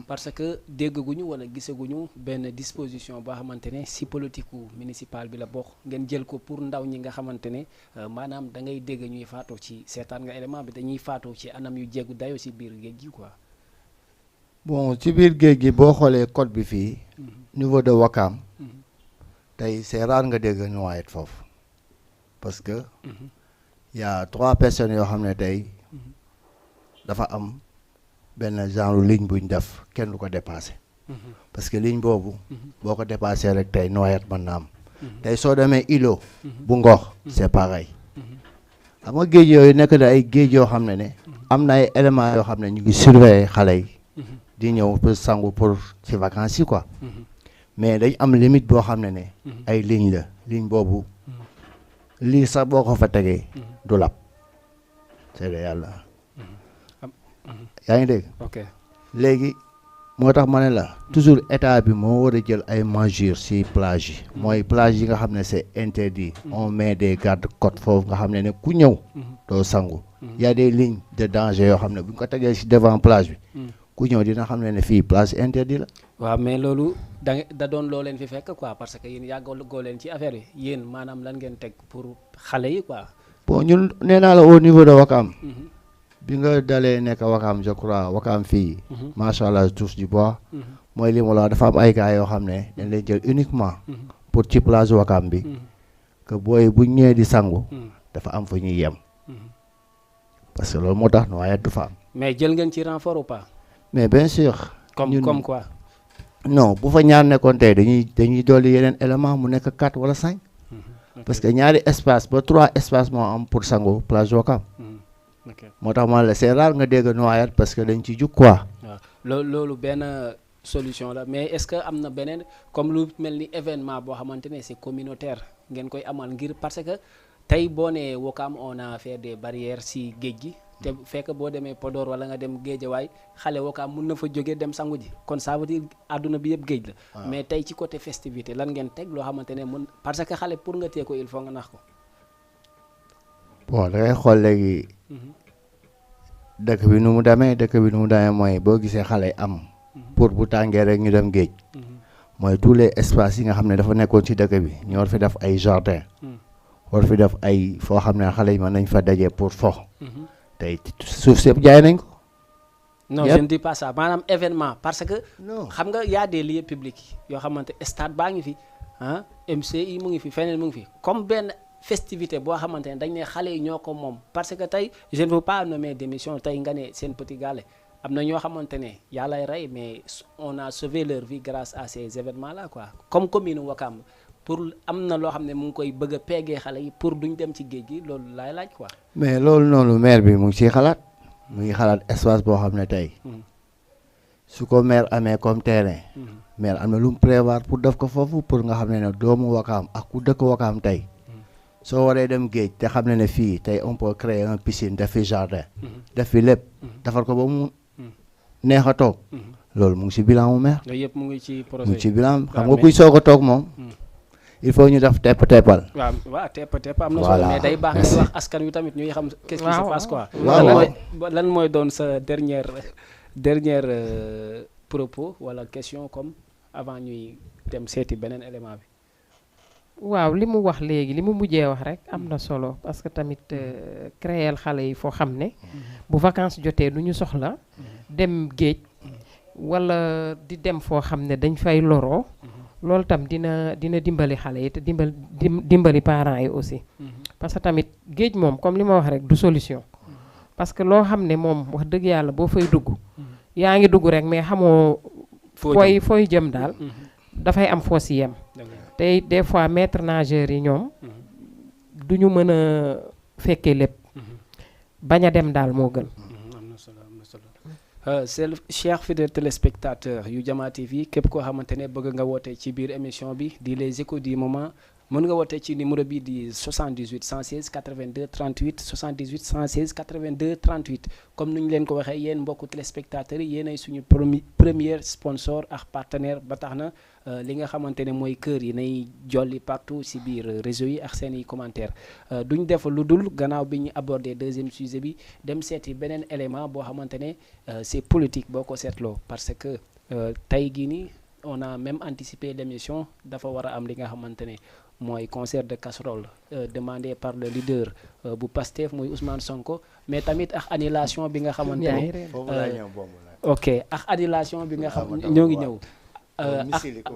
parce que déggaguñu wala gisaguñu benn disposition boo xamante ne si politique municipal bi la bokk ngeen jël ko pour ndaw ñi nga xamante ne maanaam da ngay dégg ñuy faatoo ci seetaan nga élément bi dañuy faatoo ci anam yu jéggu dayo si biir géej gi quoi. bon ci biir géej gi boo xoolee code bi fii niveau de Ouakam tey c'est rare nga dégg noyade foofu parce que y a 3 personnes yoo xam ne tey dafa am benn genre ligne buñ def kenn du ko dépassé parce que ligne boobu boo ko dépassé rek tey noyade mën na am tey soo demee îlot bu Ngor c'est pareil xam nga géej yooyu nekk na ay géej yoo xam ne am na ay éléments yoo xam ne ñu ngi surveiller xale yi di ñëw pour sangu pour ci vacances yi quoi mais dañ am limite boo xam ne ay ligne la ligne boobu lii sax boo ko fa tegee du lab c'est de yàlla yaa ngi dégg léegi moo tax ma ne la toujours état bi moo war a jël ay mesures ci plage yi mooy plage yi nga xam ne c'est interdit on met des garde-côtes foofu nga xam ne ku ñëw doo sangu y a des lignes de danger yoo xam ne bu ñu ko tegee ci devant plage bi ku ñëw dina xam ne fii plage interdit la waaw mais loolu da doon loo leen fi fekk quoi parce que yéen yàggoo leen ci affaire yi yéen maanaam lan ngeen teg pour xale yi quoi. bon ñun nee naa la au niveau de Ouakam bi nga dalee nekk Ouakam je crois Ouakam fii macha allah touche du bois mooy li mu la dafa am ay gars yoo xam ne dañ lay jël uniquement pour ci plage Ouakam bi que booy bu ñëwee di sangu dafa am fu ñuy yem parce que loolu moo tax noyade du fa am. mais jël ngeen ci renfort ou pas. mais bien sûr. comme quoi. non bu fa ñaar nekkoon tey dañuy dolli yeneen élément mu nekk 4 wala 5 parce que ñaari espace ba 3 espace moo am pour sangu plage Ouakam moo tax ma la c'est rare nga dégg noyade parce que dañ ci jug quoi. waaw loolu benn solution la mais est-ce que am na beneen comme lu mel ni événement boo xamante ne c'est communautaire ngeen koy amal ngir parce que tey boo nee Ouakam on a fait des barrières si géej gi te fekk boo demee Podor wala nga dem Géejawaay xale Ouakam mun na fa jógee dem sangu ji kon ça veut dire àdduna bi yëpp géej la. mais tey ci côté festivité lan ngeen teg loo xamante ne mun parce que xale pour nga tee ko il faut nga nax ko. bon da ngay xool léegi dëkk bi nu mu demee mooy boo gisee xale yi am pour bu tàngee rek ñu dem géej mooy tous les espaces yi nga xam ne dafa nekkoon ci dëkk bi ñu war fi def ay jardin war fi def ay foo xam ne xale yi mën nañ fa dajee pour fo. tey suuf si yëpp jaay nañ ko. non je ne dis pas ça maanaam événement parce que. xam nga y a des lieux publics yoo xamante stade baa ngi fi MCI mu ngi fi feneen mu ngi fi comme benn festivité boo xamante ne dañ ne xale yi ñoo ko moom parce que tey je ne veux pas nommer d'émission tey nga ne seen petit gallé am na ñoo xamante ne yàllay rey mais on a sauvé leur vie grâce à ces événements là quoi comme commune Ouakam pour am na loo xam ne mu ngi koy bëgg a peegee xale yi pour duñ dem ci géej gi loolu laay laaj quoi. mais loolu noonu maire bi mu ngi ciy xalaat mu ngi xalaat espace boo xam ne tey su ko maire amee comme terrain maire am na lu mu prévoir pour def ko foofu pour nga xam ne doomu Ouakam ak ku dëkk Ouakam tey soo waree dem géej te xam ne fii tey on peut créer un piscine def fi jardin def fi lépp defar ko ba mu neex a toog loolu mu ngi ci bilan mu maire. loolu yëpp mu ngi ci projet mu ngi ci bilan xam nga kuy soog a toog moom. il faut ñu def teppal. waaw tepp am na solo mais day baax nga wax askan wi tamit ñuy xam qu'est-ce qui se passe quoi. lan mooy doon sa dernière propos wala question comme avant ñuy dem seeti beneen élément bi. waaw li mu wax léegi li mu mujjee wax rek am na solo parce que tamit créer xale yi foo xam ne bu vacances jotee du ñu soxla dem géej wala di dem foo xam ne dañ fay loroo. loolu tam dina dimbali xale yi te dimbali parents yi aussi parce que tamit géej moom comme li ma wax rek du solution parce que loo xam ne moom wax dëgg yàlla boo fay dugg yaa ngi dugg rek mais xamoo fooy jëm daal dafay am foo si yem te des fois maître nageurs yi ñoom du ñu mën a fekkee lépp bañ a dem daal moo gën. c'est le cher fidèle téléspectateur yu Jama TV képp koo xamante ne bëgg nga woote ci biir émission bi di les échos du moment mën nga woote ci numéro bi di 78 116 82 38 78 116 82 38 comme ni ñu leen ko waxee yéen mbokku téléspectateurs yi yéen ay suñu premier sponsor ak partenaire ba tax na li nga xamante ne mooy kër yi nay jolli partout si biir réseau yi ak seen i commentaires duñ def lu dul gannaaw bi ñu abordé deuxième sujet bi dem seeti beneen élément boo xamante ne c'est politique boo ko seetloo parce que tey gii nii on a même anticipé l'émission dafa war a am li nga xamante ne mooy concert de casserole demandé par le leader bu Pastef muy Ousmane Sonko mais tamit ak annulation bi nga xamante ne ok ak annulation bi nga xam ñoo ngi ñëw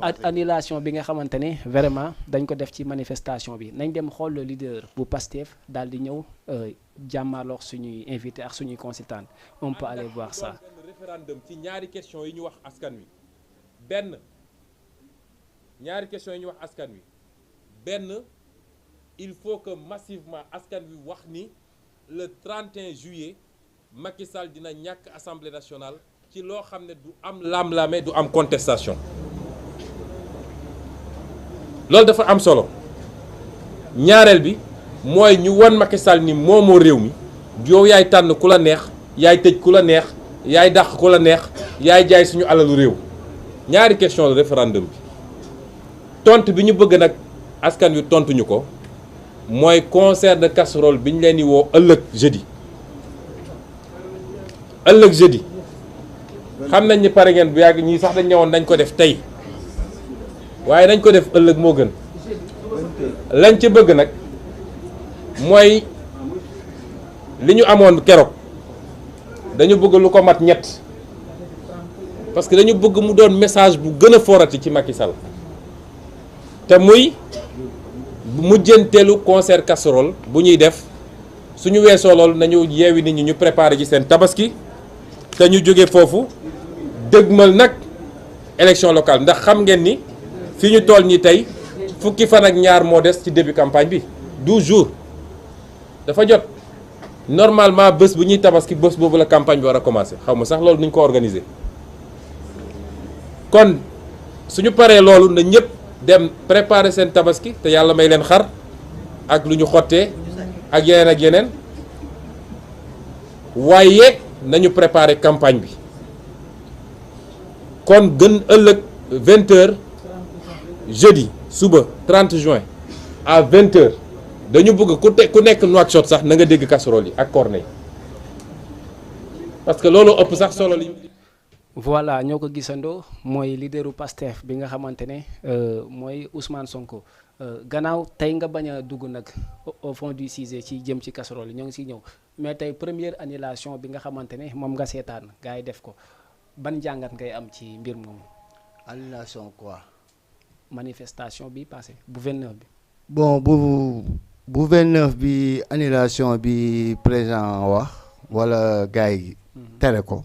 ak annulation bi nga xamante ne vraiment dañ ko def ci manifestation bi nañ dem xool le leader bu Pastef daal di ñëw jàmmaarloo suñuy invité ak suñuy consultant on peut aller voir ça. référendum ci ñaari question yi ñu wax askan wi ñaari question yi ñu wax askan wi benn il faut que massivement askan wi wax ni le 31 juillet Macky Sall dina ñàkk assemblée nationale ci loo xam ne du am laam-laame du am contestation loolu dafa am solo ñaareel bi mooy ñu won Macky Sall ni moomoo réew mi yow yaay tànn ku la neex yaay tëj ku la neex yaay dàq ku la neex yaay jaay suñu alalu réew ñaari question la référendum bi tontu bi ñu bëgg nag askan wi tontuñu ko mooy concert de casserole bi ñu leen di woo ëllëg jeudi xam nañ ni pare ngeen bu yàgg ñii sax dañ ñëwoon nañ ko def tey waaye nañ ko def ëllëg moo gën lañ ci bëgg nag mooy li ñu amoon keroog dañu bëgg lu ko mat ñett parce que dañu bëgg mu doon message bu gën a forati ci Macky Sall te muy mujjanteelu concert casserole bu ñuy def suñu weesoo loolu nañu yeewi nit ñi ñu préparé ci seen tabaski te ñu jóge foofu dëgmal nag élection locale ndax xam ngeen ni fi ñu toll nii tey fukki fan ak ñaar moo des ci début campagne bi 12 jours dafa jot normalement bés bu ñuy tabaski bés boobu la campagne bi war a commencer xaw ma sax loolu nuñ ko organiser kon suñu paree loolu na ñëpp dem préparer seen tabaski te yàlla may leen xar ak lu ñu xottee ak yeneen waaye nañu préparer campagne bi kon gën ëllëg 20h jeudi suba 30 juin à 20h dañu bëgg ku nekk Nouakchott sax na nga dégg casserole yi ak cornet yi parce que loolu ëpp sax solo li. voilà ñoo ko gisandoo mooy leaderu Pastef bi nga xamante ne mooy Ousmane Sonko gannaaw tey nga bañ a dugg nag au fond du sujet ci jëm ci casserole yi ñoo ngi siy ñëw mais tey première annulation bi nga xamante ne moom nga seetaan gars yi def ko ban jàngat ngay am ci mbir moomu. annulation quoi. manifestation bi passé bu 29 bi. bon bu 29 bi annulation bi président wax wala gars yi tere ko.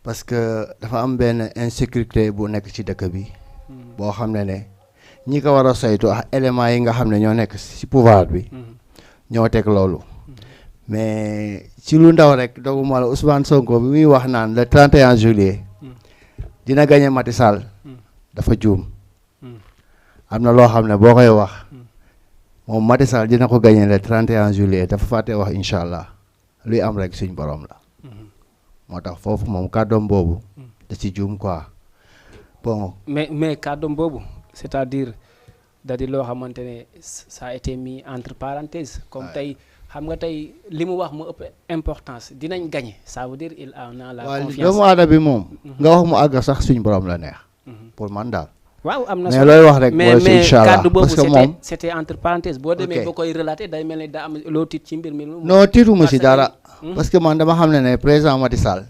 parce que dafa am benn insécurité bu nekk ci dëkk bi boo xam ne ñi ko war a saytu ak éléments yi nga xam ne ñoo nekk ci pouvoir bi ñoo teg loolu mais ci lu ndaw rek doguma la Ousmane Sonko bi muy wax naan le 31 juillet dina gagné Macky Sall dafa juum am na loo xam ne boo koy wax moom Macky Sall dina ko gagné le 31 juillet dafa fàtte wax incha allah luy am rek suñ borom la. moo tax foofu moom kàddoom boobu da ci juum quoi bon. mais kàddoom boobu c'est-à-dire da di loo xamante ne ça a été mis entre parenthèses. comme tey xam nga tey li mu wax mu ëpp importance dinañ gagner ça veut dire il en a la confiance. doomu aadama bi moom. nga wax mu àgg sax suñ borom la neex. pour man daal. waaw am na mais looy wax rek mooy si incha allah kàddu boobu parce que moom c'était entre parenthèses. boo demee ba koy relater day mel ni daa am loo tiit ci mbir mi. non tiituma si dara. parce que man dama xam ne président Macky Sall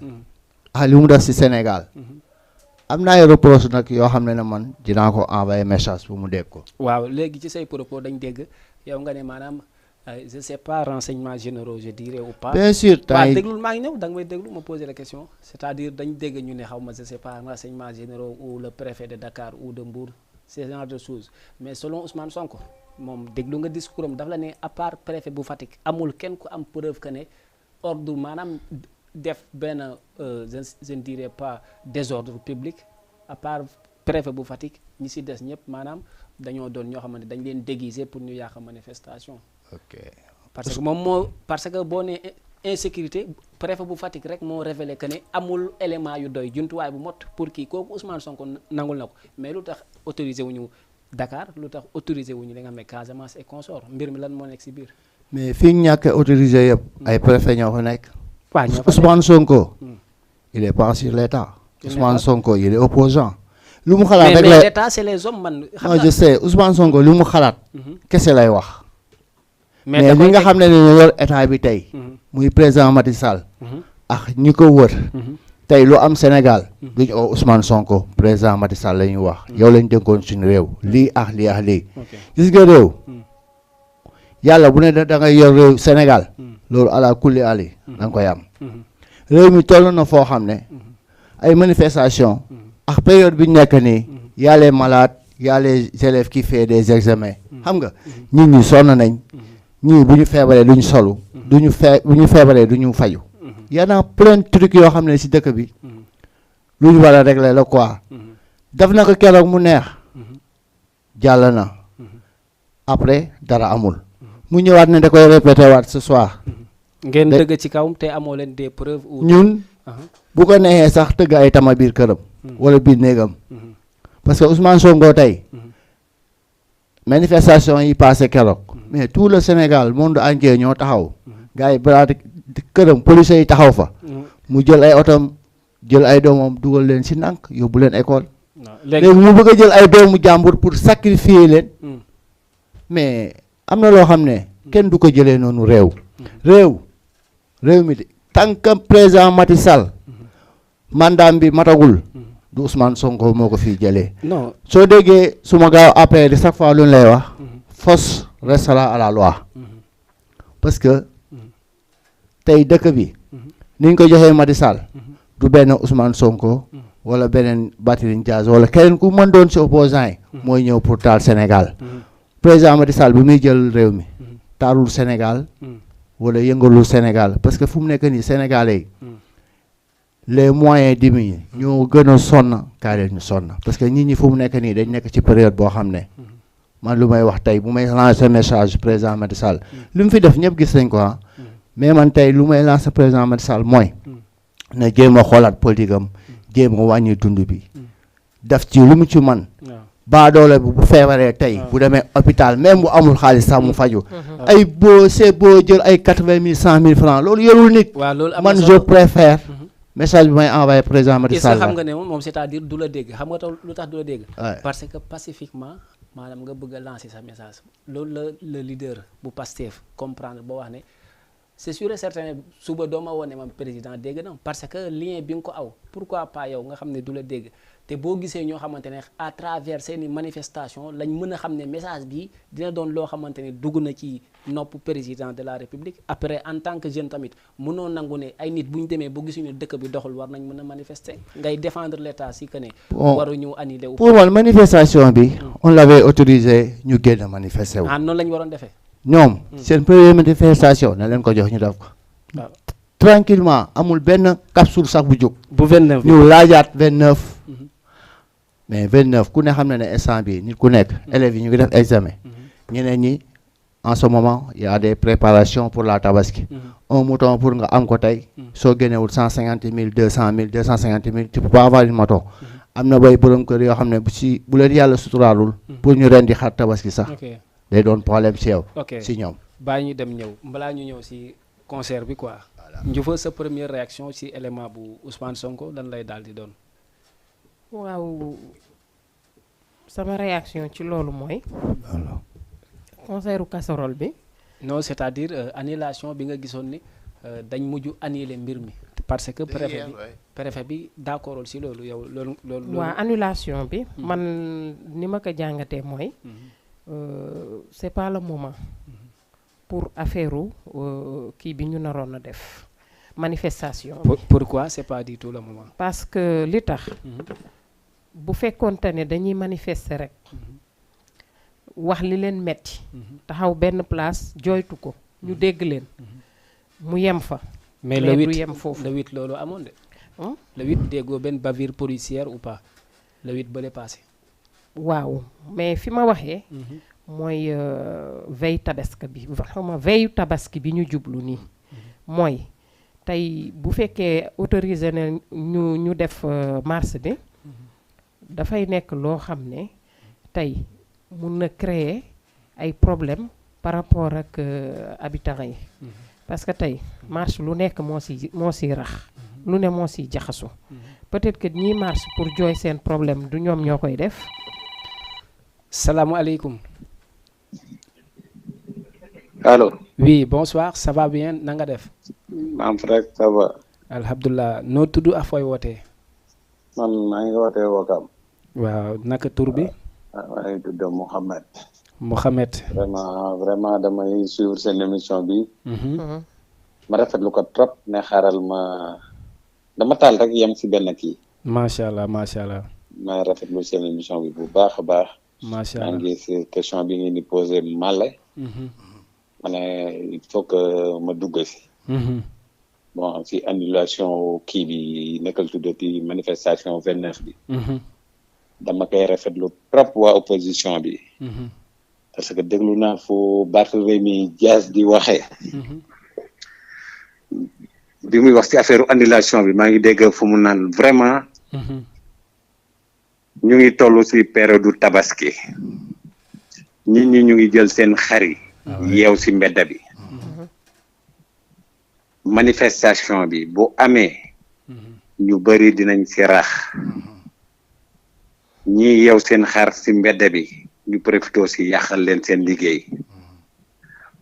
li mu def si Sénégal am na ay reproche nag yoo xam ne man dinaa ko envoyer message pour mu dégg ko. waaw léegi ci say propos dañ dégg yow nga ne maanaam je sais pas renseignements généraux je dirais ou pas. bien sûr waaw déglul maa ngi ñëw da nga may déglu ma poser la question c'est-à-dire dañ dégg ñu ne xaw ma je sais pas renseignements généraux ou le préfet de Dakar ou de Mbour ce genre de choses mais selon Ousmane Sonko moom déglu nga discours am daf la ne à part préfet bu Fatick amul kenn ku am preuve que ne. ordre maanaam def benn je ne dirais pas désordre public à part préfet bu Fatick ñi si des ñëpp maanaam dañoo doon ñoo xamante dañ leen déguiser pour ñu yàq manifestation. ok parce que moom moo parce que boo nee insécurité préfet bu Fatick rek moo révélé que ne amul élément yu doy jumtuwaay bu mot pour kii kooku Ousmane Sonko nangul na ko mais lu tax autorisé wuñu Dakar lu tax autorisé wuñu li nga xam ne Casamance et consort mbir mi lan moo nekk si biir. mais fi ñu ñàkk autorisé yëpp ay préfet ñoo fa nekk. waaw ñoo fa Ousmane Sonko. il est pas sur l'état. Ousmane Sonko il est opposant lu mu xalaat rek mais l'état c'est les hommes man. non je sais Ousmane Sonko lu mu xalaat. kese lay wax. mais li nga xam ne ne yor état bi tey. muy président Macky Sall. ak ñi ko wër. tey lu am Sénégal. duñu oo Ousmane Sonko président Macky Sall la ñuy wax. yow lañ dénkoon suñu réew lii ak lii ak lii. gis nga réew. yàlla bu ne da ngay yor réew Sénégal. loolu ala kulli ali da nga koy am. réew mi toll na foo xam ne. ay manifestation ak période bi ñu nekk nii. y a les malades y a les élèves qui fait des examens. xam nga nit ñi sonn nañ. ñii bu ñu feebaree duñu solu. bu ñu feebaree duñu faju. y en a plein de trucs yoo xam ne si dëkk bi. lu ñu war a régler la quoi. def na ko keroog mu neex. jàll na. après dara amul. mu ñëwaat ne da koy répété waat ce soir. ngeen dëgg ci kawam te amoo leen des preuves. ñun bu ko neexee sax tëgg ay tama biir këram. wala biir néegam. parce que Ousmane Sonko tey. manifestation yi passé keroog. mais tout le Sénégal monde entier ñoo taxaw. gars yi balaa këram police yi taxaw fa. mu jël ay otom jël ay doomam dugal leen si nànk yóbbu leen école. léegi mu bëgg a jël ay doomu jàmbur pour sacrifier leen. mais am na loo xam ne kenn du ko jëlee noonu réew. réew mi tant que président Macky Sall. mandat bi matagul. du Ousmane Sonko moo ko fii jëlee. non soo déggee suma gaaw après chaque fois lu ñu lay wax. force restera à la loi. parce que tey dëkk bi. ni ñu ko joxee Macky Sall. du benn Ousmane Sonko. wala beneen Barthélémy Dias wala keneen ku mën doon si opposant yi. mooy ñëw pour taal Sénégal. président Macky Sall bi muy jël réew mi. taalul Sénégal. wala yëngalul Sénégal parce que fu mu nekk nii Sénégalais yi. les moyens diminuent ñoo gën a sonn kaay leen ñu sonn parce que nit ñi fu mu nekk nii dañ nekk ci période boo xam ne. man lu may wax tey bu may lancer message président Macky Sall. li mu fi def ñëpp gis nañ ko ah. mais man tey lu may lancer président Macky Sall mooy. na jéem a xoolaat politique am. jéem a wàññi dund bi. def ci lu mu ci man baadoole bu feebaree tey bu demee hôpital même bu amul xaalis sax mu faju ay boo jël ay 80 000 100 000 francs loolu yorul nit. man je préfère. message bi may envoyé président Macky Sall. xam nga ne moom c'est-à-dire du la dégg xam nga taw lu tax du la dégg. parce que pacifiquement maanaam nga bëgg a lancer sa message loolu la le leader bu Pastef comprendre ba wax ne c'est sûr et certain suba doo ma woon ne man président dégg na parce que lien bi nga ko aw pourquoi pas yow nga xam ne du la dégg te boo gisee ñoo xamante ne à travers seeni manifestation lañ mën a xam ne message bi dina doon loo xamante ne dugg na ci nopp président de la république après en tant que jeune tamit mënoo nangu ne ay nit bu ñu demee ba gisuñu dëkk bi doxul war nañ mën a manifester ngay défendre l'état si que ne waruñu annuler pour man manifestation bi on l'avait autorisé ñu génn manifester wu. noonu la ñu waroon defee. ñoom seen première manifestation na leen ko jox ñu def ko. tranquillement amul benn capsule sax bu jóg. bu 29 ñu laajaat 29. mais 29 ku ne xam na ne instant bi nit ku nekk élèves yi ñu ngi def examen. ñeneen ñi en ce moment il y a des préparations pour la tabaski. un mouton pour nga am ko tey. soo génnewul 150 000 200 000 250 000 tu peux pas avoir une mouton. am na bay borom kër yoo xam ne bu leen yàlla suturaalul. pour ñu ren di xar tabaski sax. day doon problème si yow. si ñoom. bàyyi ñu dem ñëw balaa ñu ñëw si concert bi quoi. Ndioufa sa première réaction si élément bu Ousmane Sonko lan lay daal di doon. waaw sama réaction ci loolu mooy. concertu casserole bi. non c'est-à-dire annulation bi nga gisoon ni dañ mujj annuler mbir mi. parce que préfet bi d'accordul si loolu yow loolu. waaw annulation bi. man ni ma ko jàngatee mooy. c'est pas le moment. pour affaire kii bi ñu naroon a def manifestation. pourquoi c'est pas du tout le moment. parce que li tax. bu fekkoonte ne dañuy manifester rek. wax li leen metti taxaw benn place jooytu ko ñu dégg leen. mu yem fa. mais le 8 du yem foofu le 8 loolu amoon de. le 8 déggoo benn bavure policière ou pas. le 8 bële passé. waaw mais fi ma waxee. mooy veille tabaski bi xaw ma veille tabaski bi ñu jublu nii. mooy tey bu fekkee autorisé na ñu def marche bi. dafay nekk loo xam ne tey mun na créer ay problème par rapport ak habitants yi. parce que tey marche lu nekk moo si rax. lu ne moo si jaxasu. peut-être que ñii marche pour jooy seen problème du ñoom ñoo koy def. salaamualeykum. allo. oui bonsoir ça va bien na nga def. maam frère ça va. alhamdulilah noo tudd ak fooy wootee. man maa ngi wootee Wakaam. waaw naka tur bi. maa ngi tudd Mouhamed. Mouhamed. vraiment damay suivre seen émission bi. ma rafetlu ko trop ne xaaral ma dama taal rek yem si benn kii. macha allah macha allah. ma rafetlu seen émission bi bu baax a baax. macha allah maa ngi si question bi ngeen di posé Malé. ma ne il faut que ma dugg si. bon si annulation kii bi nekkal tuddati manifestation 29 bi. dama koy rafetlu trop waa opposition bi. parce que déglu naa fu Barthélémy Dias di waxee. bi muy wax ci affaire annulation bi maa ngi dégg fu mu naan vraiment. ñu ngi toll ci période tabaski. nit ñi ñu ngi jël seen xar yi. yeew ci mbedd bi. manifestation bi bu amee. ñu bari dinañ ci rax. ñi yeew seen xar ci mbedd bi. ñu profité ci yàqal leen seen liggéey.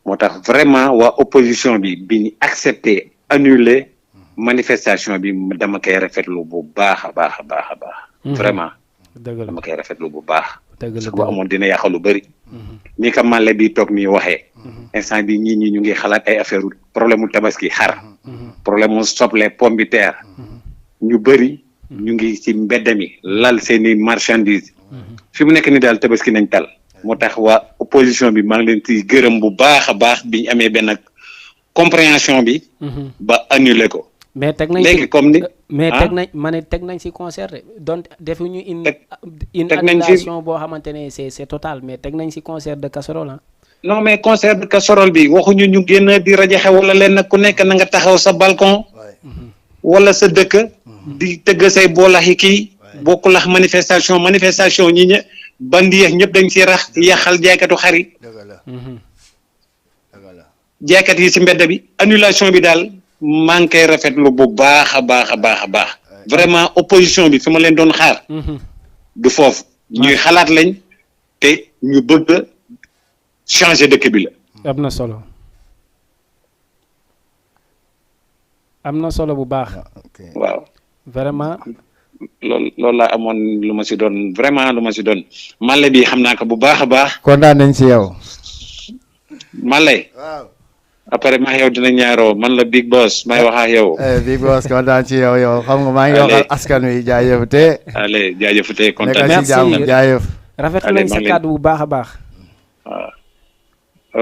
moo tax vraiment waa opposition bi ñu accepté annuler manifestation bi dama koy rafetlu bu baax a baax a baax a baax. vraiment dama koy rafetlu bu baax. parce que bu amoon dina yàqal lu bëri. ni ka Malé bi toog nii waxee. instant bi ñii ñi ñu ngi xalaat ay affaire problème mu tabaski xar. problème mu soble pomme de terre. ñu bëri ñu ngi ci mbedd mi lal seeni marchandise. fi mu nekk ni daal tabaski nañ tal. moo tax waa opposition bi maa ngi leen ci gërëm bu baax a baax bi ñu amee benn compréhension bi. ba annuler ko. mais teg nañ léegi comme ni. mais teg nañ ma ne teg nañ ci concert donc defuñu une annulation boo xamante ne c'est total mais teg nañ ci concert de casserole ah. non mais concert de casserole bi waxuñu ñu génn di rajaxe wala leen ku nekk na nga taxaw sa balcon. wala sa dëkk. di tëgg say boolaxi kii. bokkulax manifestation ñi ñe bandi yeex ñëpp dañ ci rax yàqal jaaykatu xar yi. jaaykat yi ci mbedd bi annulation bi daal maa ngi koy rafetlu bu baax a baax a baax a baax vraiment opposition bi fi ma leen doon xaar. du foofu ñuy xalaat lañ te ñu bëgg changer dëkk bi la. am na solo bu baax. waaw vraiment. loolu laa amoon lu ma si doon vraiment lu ma si doon Malé bi xam naa ko bu baax a baax. kontaan nañ si yow. Malé. waaw. après maa yow dina ñaaroo man la Big Boss may wax ak yow. Big Boss kontaan ci yow xam nga maa ngi waxal askan wi jaajëfute. allez jaajëfute kontaan. merci jaajëf. rafetlu nañ sa kàddu bu baax a baax. waaw.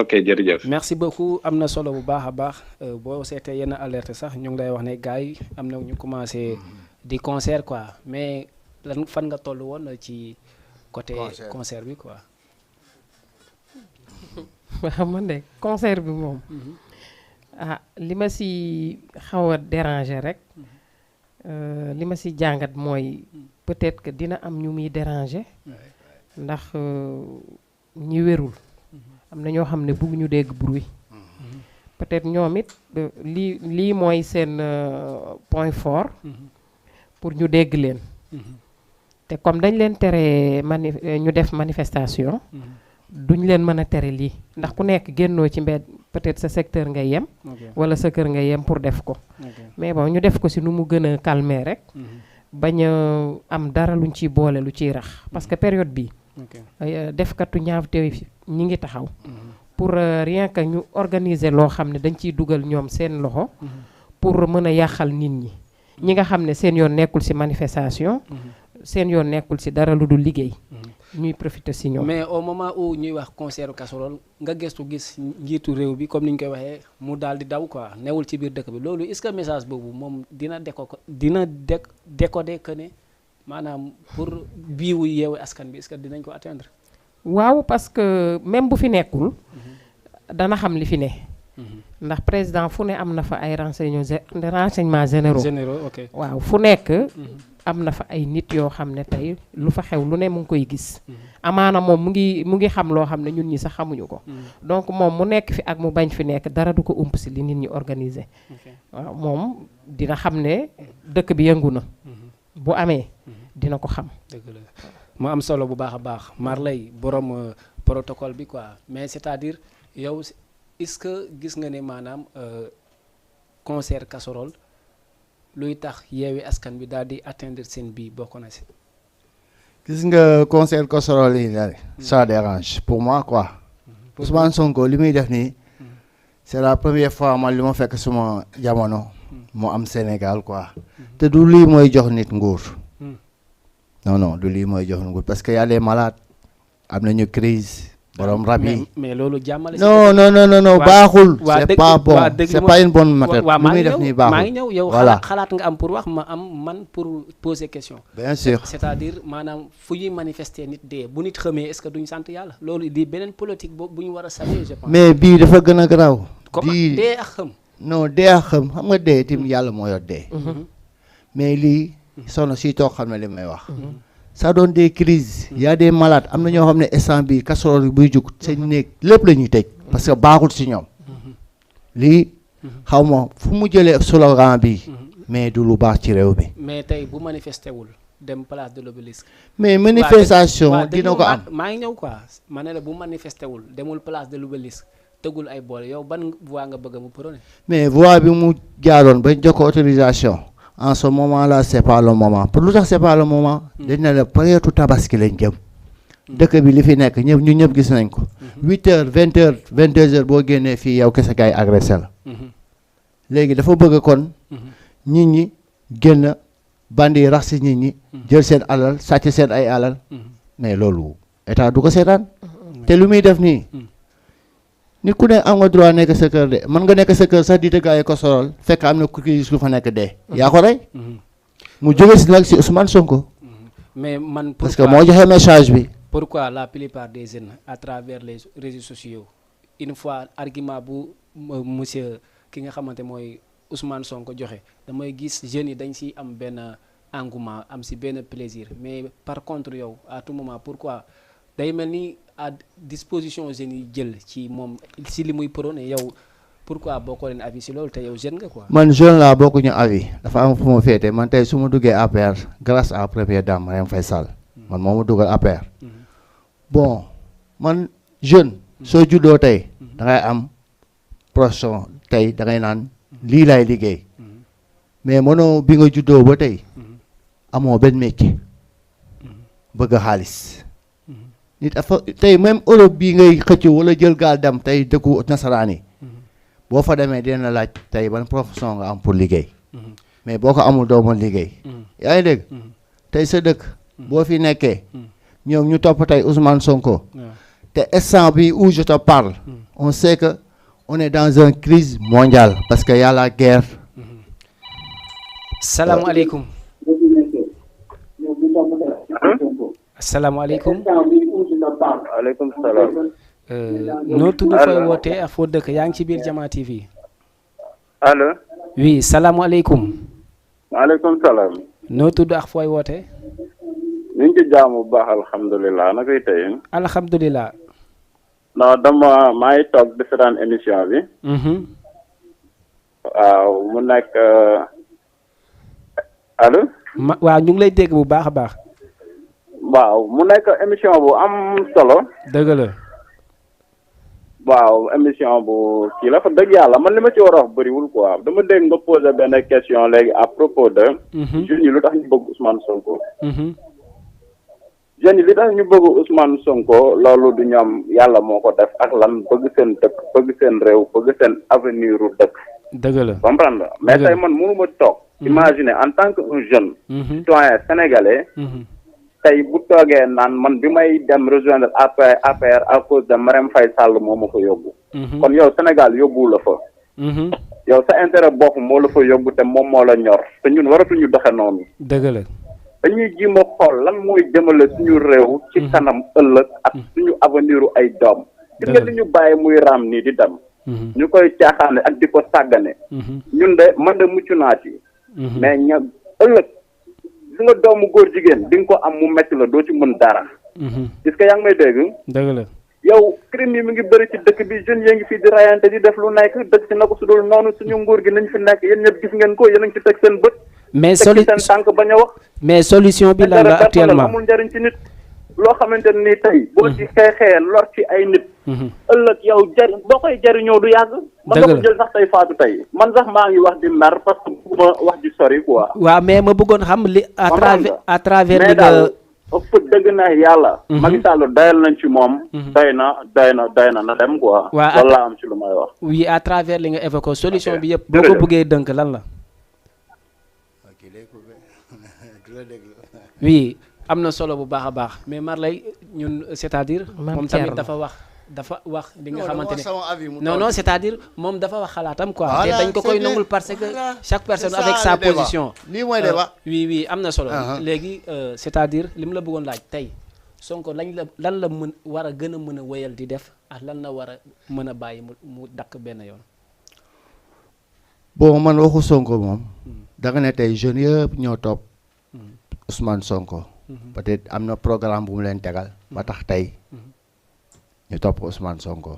ok jërëjëf. merci beaucoup am na solo bu baax a baax boo seetee yenn alerte sax ñu ngi lay wax ne gars yi am na ñu commencé. di concert quoi mais lan fan nga toll woon ci côté concert bi quoi. waaw man de concert bi moom. li ma si xaw a déranger rek li ma si jàngat mooy peut-être que dina am ñu muy déranger ndax ñi wérul am na ñoo xam ne bëgg ñu dégg bruit peut-être ñoom it lii mooy seen point fort. pour ñu dégg leen. te comme dañ leen tere ñu def manifestation. duñ leen mën a tere lii ndax ku nekk génnoo ci mbedd peut-être sa secteur ngay yem. wala sa kër ngay yem pour def ko. mais bon ñu def ko si nu mu gën a calmer rek. bañ a am dara luñ ciy boole lu ciy rax parce que période bi defkatu ñaawte ñi ngi taxaw. pour rien que ñu organiser loo xam ne dañ ciy dugal ñoom seen loxo. pour mën a yàqal nit ñi. ñi nga xam ne seen yoon nekkul ci manifestation. seen yoon nekkul ci dara lu dul liggéey. ñuy profiter ci ñoom. mais au moment où ñuy wax concert casserole nga gëstu gis njiitu réew bi comme ni ñu koy waxee mu daal di daw quoi newul ci biir dëkk bi loolu est-ce que message boobu moom dina décoder que ne maanaam pour biiwu yeewu askan bi est-ce que dinañ ko atteindre. waaw parce que même bu fi nekkul dana xam li fi ne. ndax président fu ne am na fa ay renseignements généraux. ok waaw fu nekk. am na fa ay nit yoo xam ne tey lu fa xew lu ne mu ngi koy gis. amaana moom mu ngi xam loo xam ne ñun ñi sax xamuñu ko. donc moom mu nekk fi ak mu bañ fi nekk dara du ko ump si li nit ñi organiser. waaw moom dina xam ne dëkk bi yëngu na. bu amee dina ko xam. dëgg la mu am solo bu baax a baax Marley borom protocole bi quoi mais c'est-à-dire yow est-ce que gis nga ne maanaam concert casserole luy tax yeewi askan bi daal di atteindre seen bii bokk na si. gis nga concert casserole yi daal ça dérange pour moi quoi. Ousmane Sonko li muy def nii c'est la première fois man li ma fekk suma jamono mu am Sénégal quoi te du lii mooy jox nit nguur. non du lii mooy jox nguur parce que y a des malades am nañu crise borom rab yi mais loolu jàmmale. non baaxul. c'est pas bon c'est pas une bonne méthode. waaw lu muy def nii baaxul maa ngi ñëw yow xalaat nga am pour wax ma am man pour poser question. bien sûr c'est-à-dire maanaam fu ñuy manifester nit dee bu nit xamee est-ce que duñ sant yàlla loolu di beneen politique boobu bu ñu war a saluer je pense. mais bii dafa gën a garaaw. comment dee ak xam. non dee ak xam nga dee tim yàlla moo yor dee. mais lii soxna si toog xam ne li may wax. ça donne des crises. y a des malades am na ñoo xam ne instant bii casserole buy jug seen néeg lépp la ñuy tëj parce que baaxul si ñoom. lii xaw ma fu mu jëlee slogan bi mais du lu baax ci réew mi. mais tey bu manifesté wul dem place de l'Obélisque. mais manifestation dina ko am. maa ngi ñëw quoi ma ne la bu manifesté wul demul place de l'Obélisque tegul ay boole yow ban voie nga bëgg mu prôné. mais voie bi mu jaaroon ba jox ko autorisation. en ce moment là c'est pas le moment pour lu tax c'est pas le moment. dañ ne la période tabaski lañ jëm. dëkk bi li fi nekk ñëpp ñu ñëpp gis nañ ko. 8h 20h 22h boo génnee fii yow kese kay agressé la. léegi dafa bëgg kon. nit ñi génn bandi rax si nit ñi. jël seen alal sàcc seen ay alal. mais loolu état du ko seetaan. te lu muy def nii. nit ku ne am nga droit nekk sa kër de mën nga nekk sa kër sax di dëgg ay casserole fekk am na ku gis lu fa nekk dee. yaa ko rey. mu jóge si nag si Ousmane Sonko. mais man parce que moo joxe message bi. pourquoi la plupart des jeunes à travers les réseaux sociaux une fois argument bu monsieur ki nga xamante mooy Ousmane Sonko joxe damay gis jeunes yi dañ si am benn engouement am si benn plaisir mais par contre yow à tout moment pourquoi day mel ni à disposition jeunes yi jël ci moom si li muy prôné yow pourquoi bokkoo leen avis si loolu te yow jeune nga quoi. man jeune laa bokkuñu avis dafa am fu ma féete man tey su ma duggee APR grâce à première dame Marième Faye Sall man moo ma dugal APR. bon man jeune soo juddoo tey da ngay am profession tey da ngay naan lii laay liggéey mais mënoo bi nga juddoo ba tey amoo benn métier bëgg xaalis nit afa tey même Europe bii ngay xëcc wala jël gaal dem tey dëkku nasaraan yi boo fa demee dina laaj tey ban profession nga am pour liggéey mais boo ko amul doo mën liggéey yaa ngi dégg tey sa dëkk boo fi nekkee ñoom ñu topp tey Ousmane Sonko te instant bi où je te parle on sait que on est dans une crise mondiale parce que y a la guerre. salaamaaleykum. asalaamaaleykum. waaleykum salaam. noo tudd fooy wootee ak foo dëkk yaa ngi ci biir Jama TV. allo. oui salaamaaleykum. maaleykum salaam. noo tudd ak fooy wootee. ñu ngi ci jaamu bu baax alhamdulilah na koy tey. alhamdulilah. non maa ngi toog di seetaan émission bi. waaw mu nekk allo. waaw ñu ngi lay dégg bu baax a baax. waaw mu nekk émission bu am solo. dëgg la. waaw émission bu kii la fa dëgg yàlla man li ma ci war a wax bëriwul quoi dama dégg nga posé benn question léegi à propos de. jeunes yi lu tax ñu bëgg Ousmane Sonko. jeunes yi li tax ñu bëgg Ousmane Sonko loolu du ñoom yàlla moo ko def ak lan bëgg seen dëkk bëgg seen réew bëgg seen avenir u dëkk. dëgg la comprendre mais tey man mënu ma toog. imaginer en tant que un jeune. citoyen sénégalais. tey bu toogee naan man bi may dem rejoindre APR à cause de Marième Faye Sall moo ma fa yóbbu. kon yow Sénégal yóbbu la fa. yow sa intérêt bopp moo la fa yóbbu te moom moo la ñor te ñun waratuñu doxe noonu. dëgg la. dañuy jéem a xool lan mooy jëmale suñu réew ci kanam ëllëg ak suñu aveniru ay doom gis nga li ñu bàyyi muy raam nii di dem ñu koy caaxaane ak di ko sàggane ñun de man de mucc naa ci mais ña ëllëg su nga doomu góor jigéen di nga ko am mu metti la doo ci mën dara est-ce que yaa ngi may dégg dëgg la yow crime yi mi ngi bëri ci dëkk bi jeunes yi ngi fii di rayante di def lu nekk dëkk si na ko su dul noonu suñu nguur gi nañ fi nekk yéen ñëpp gis ngeen ko yéen a ngi ci teg seen bët mais teg ci seen tànk bañ a wax mais solution bi lan la actuellement amul njariñ ci nit loo xamante ne nii tey boo ci xeexee lor ci ay nit ëllëg yow jari boo koy jariñoo du yàgg man nga ko jël sax tey faatu tey man sax maa ngi wax di mer parce que bugguma wax di sori quoi waaw mais ma bëggoon xam li à travers li nga ëpp dëgg na yàlla Macky Sall doyal nañ ci moom doy na na dem quoi loolu laa am ci lu may wax oui à travers li nga évoqué solution bi yëpp boo ko bëggee dënk lan la oui am na solo bu baax a baax mais Marley ñun c'est-à-dire moom tamit dafa wax li nga xamante ne non c'est-à-dire moom dafa wax xalaatam quoi te dañ ko koy nangul parce que chaque personne avec sa position lii mooy débat oui am na solo léegi c'est-à-dire li mu la bëggoon laaj tey Sonko lan la mën war a gën a mën a wéyal di def ak lan la war a mën a bàyyi mu dakk benn yoon bon man waxu Sonko moom da nga ne tey jeunes yëpp ñoo topp Ousmane Sonko peut-être am na programme bu mu leen tegal ba tax tey ñu topp Ousmane Sonko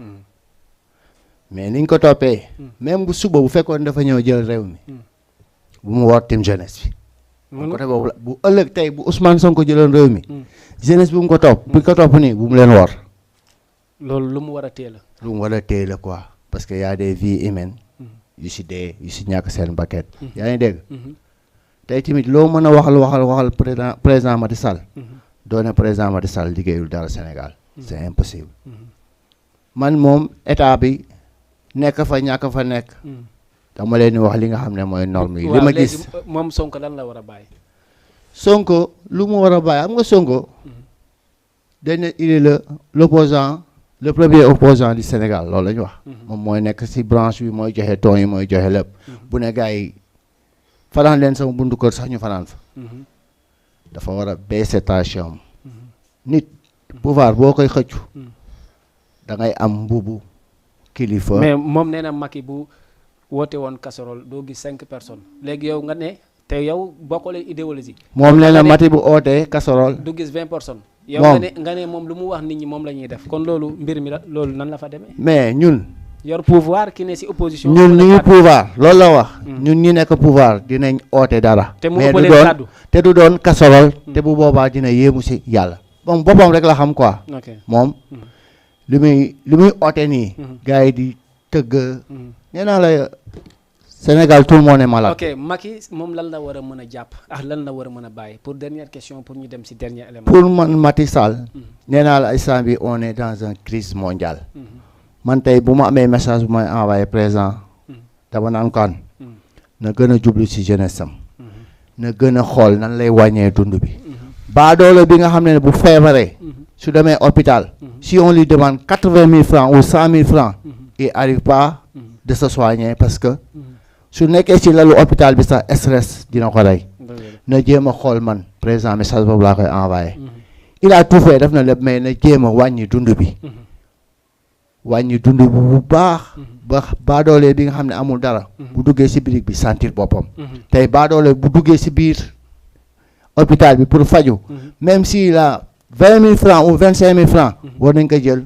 mais niñ ko toppee même bu suba bu fekkoon dafa ñëw jël réew mi bu mu woor tim jeunesse bi côté boobu bu ëllëg tey bu Ousmane Sonko jëloon réew mi jeunesse bi mu ko topp bu ko topp nii bu mu leen woor loolu lu mu war a téye la lu mu war a téye la quoi parce que y a des vies humaines yu si dee yu si ñàkk seen bakket yaa ngi dégg tey tamit loo mën a waxal président Macky Sall doone président Macky Sall liggéeyul dara Sénégal c'est impossible man moom état bi nekk fa ñàkk fa nekk dama leen di wax li nga xam ne mooy norme yi li ma gis moom Sonko lan la war a bàyyi Sonko lu mu war a bàyyi am nga Sonko dañ ne il est l'opposant le premier opposant du Sénégal loolu la ñu wax moom mooy nekk ci branche bi mooy joxe ton yi mooy joxe lépp bu ne gars yi fanaan leen sama buntu kër sax ñu fanaan fa dafa war a baisser tension nit pouvoir boo koy xëccu da ngay am mbubu kilifa mais moom nee na Macky bu woote woon casserole doo gis 5 personnes léegi yow nga ne te yow bokkulee idéologie moom nee na Macky bu ootee casserole du gis 20 personnes yow nga ne moom lu mu wax nit ñi moom la ñuy def kon loolu mbir mi la loolu nan la fa demee mais ñun yor pouvoir ki ne ci opposition ñun ñu ngi pouvoir loolu la wax ñun ñi nekk pouvoir dinañ oote dara mais du doon te du doon casserole te bu boobaa dina yéemu ci yàlla moom boppam rek la xam quoi moom li muy oote nii gars yi di tëgg nee naa la Sénégal tout le monde est malade ok Macky moom lan la war a mën a jàpp ak lan la war a mën a bàyyi pour dernière question pour ñu dem ci dernier élément pour man Macky Sall nee naa la instant bi on est dans une crise mondiale man tey bu ma amee message bu may envoyé président dama naan kan na gën a jublu ci jeunesse am na gën a xool nan lay wàññee dund bi baadoolo bi nga xam ne bu feebaree su demee hôpital si on lui demande 80 000 francs ou 100 000 francs il arrive pas de se soigner parce que su nekkee ci lalu hôpital bi sax stress dina ko rey na jéem a xool man président message boobu laa koy envoyé il a tout fait def na lépp mais na jéem a wàññi dund bi wàññi dund bi bu baax ba baadoole bi nga xam ne amul dara bu duggee ci biir bi sentir boppam tey baadoole bu duggee ci biir hôpital bi pour faju même si la 20 000 francs ou 25 000 francs war nañ ko jël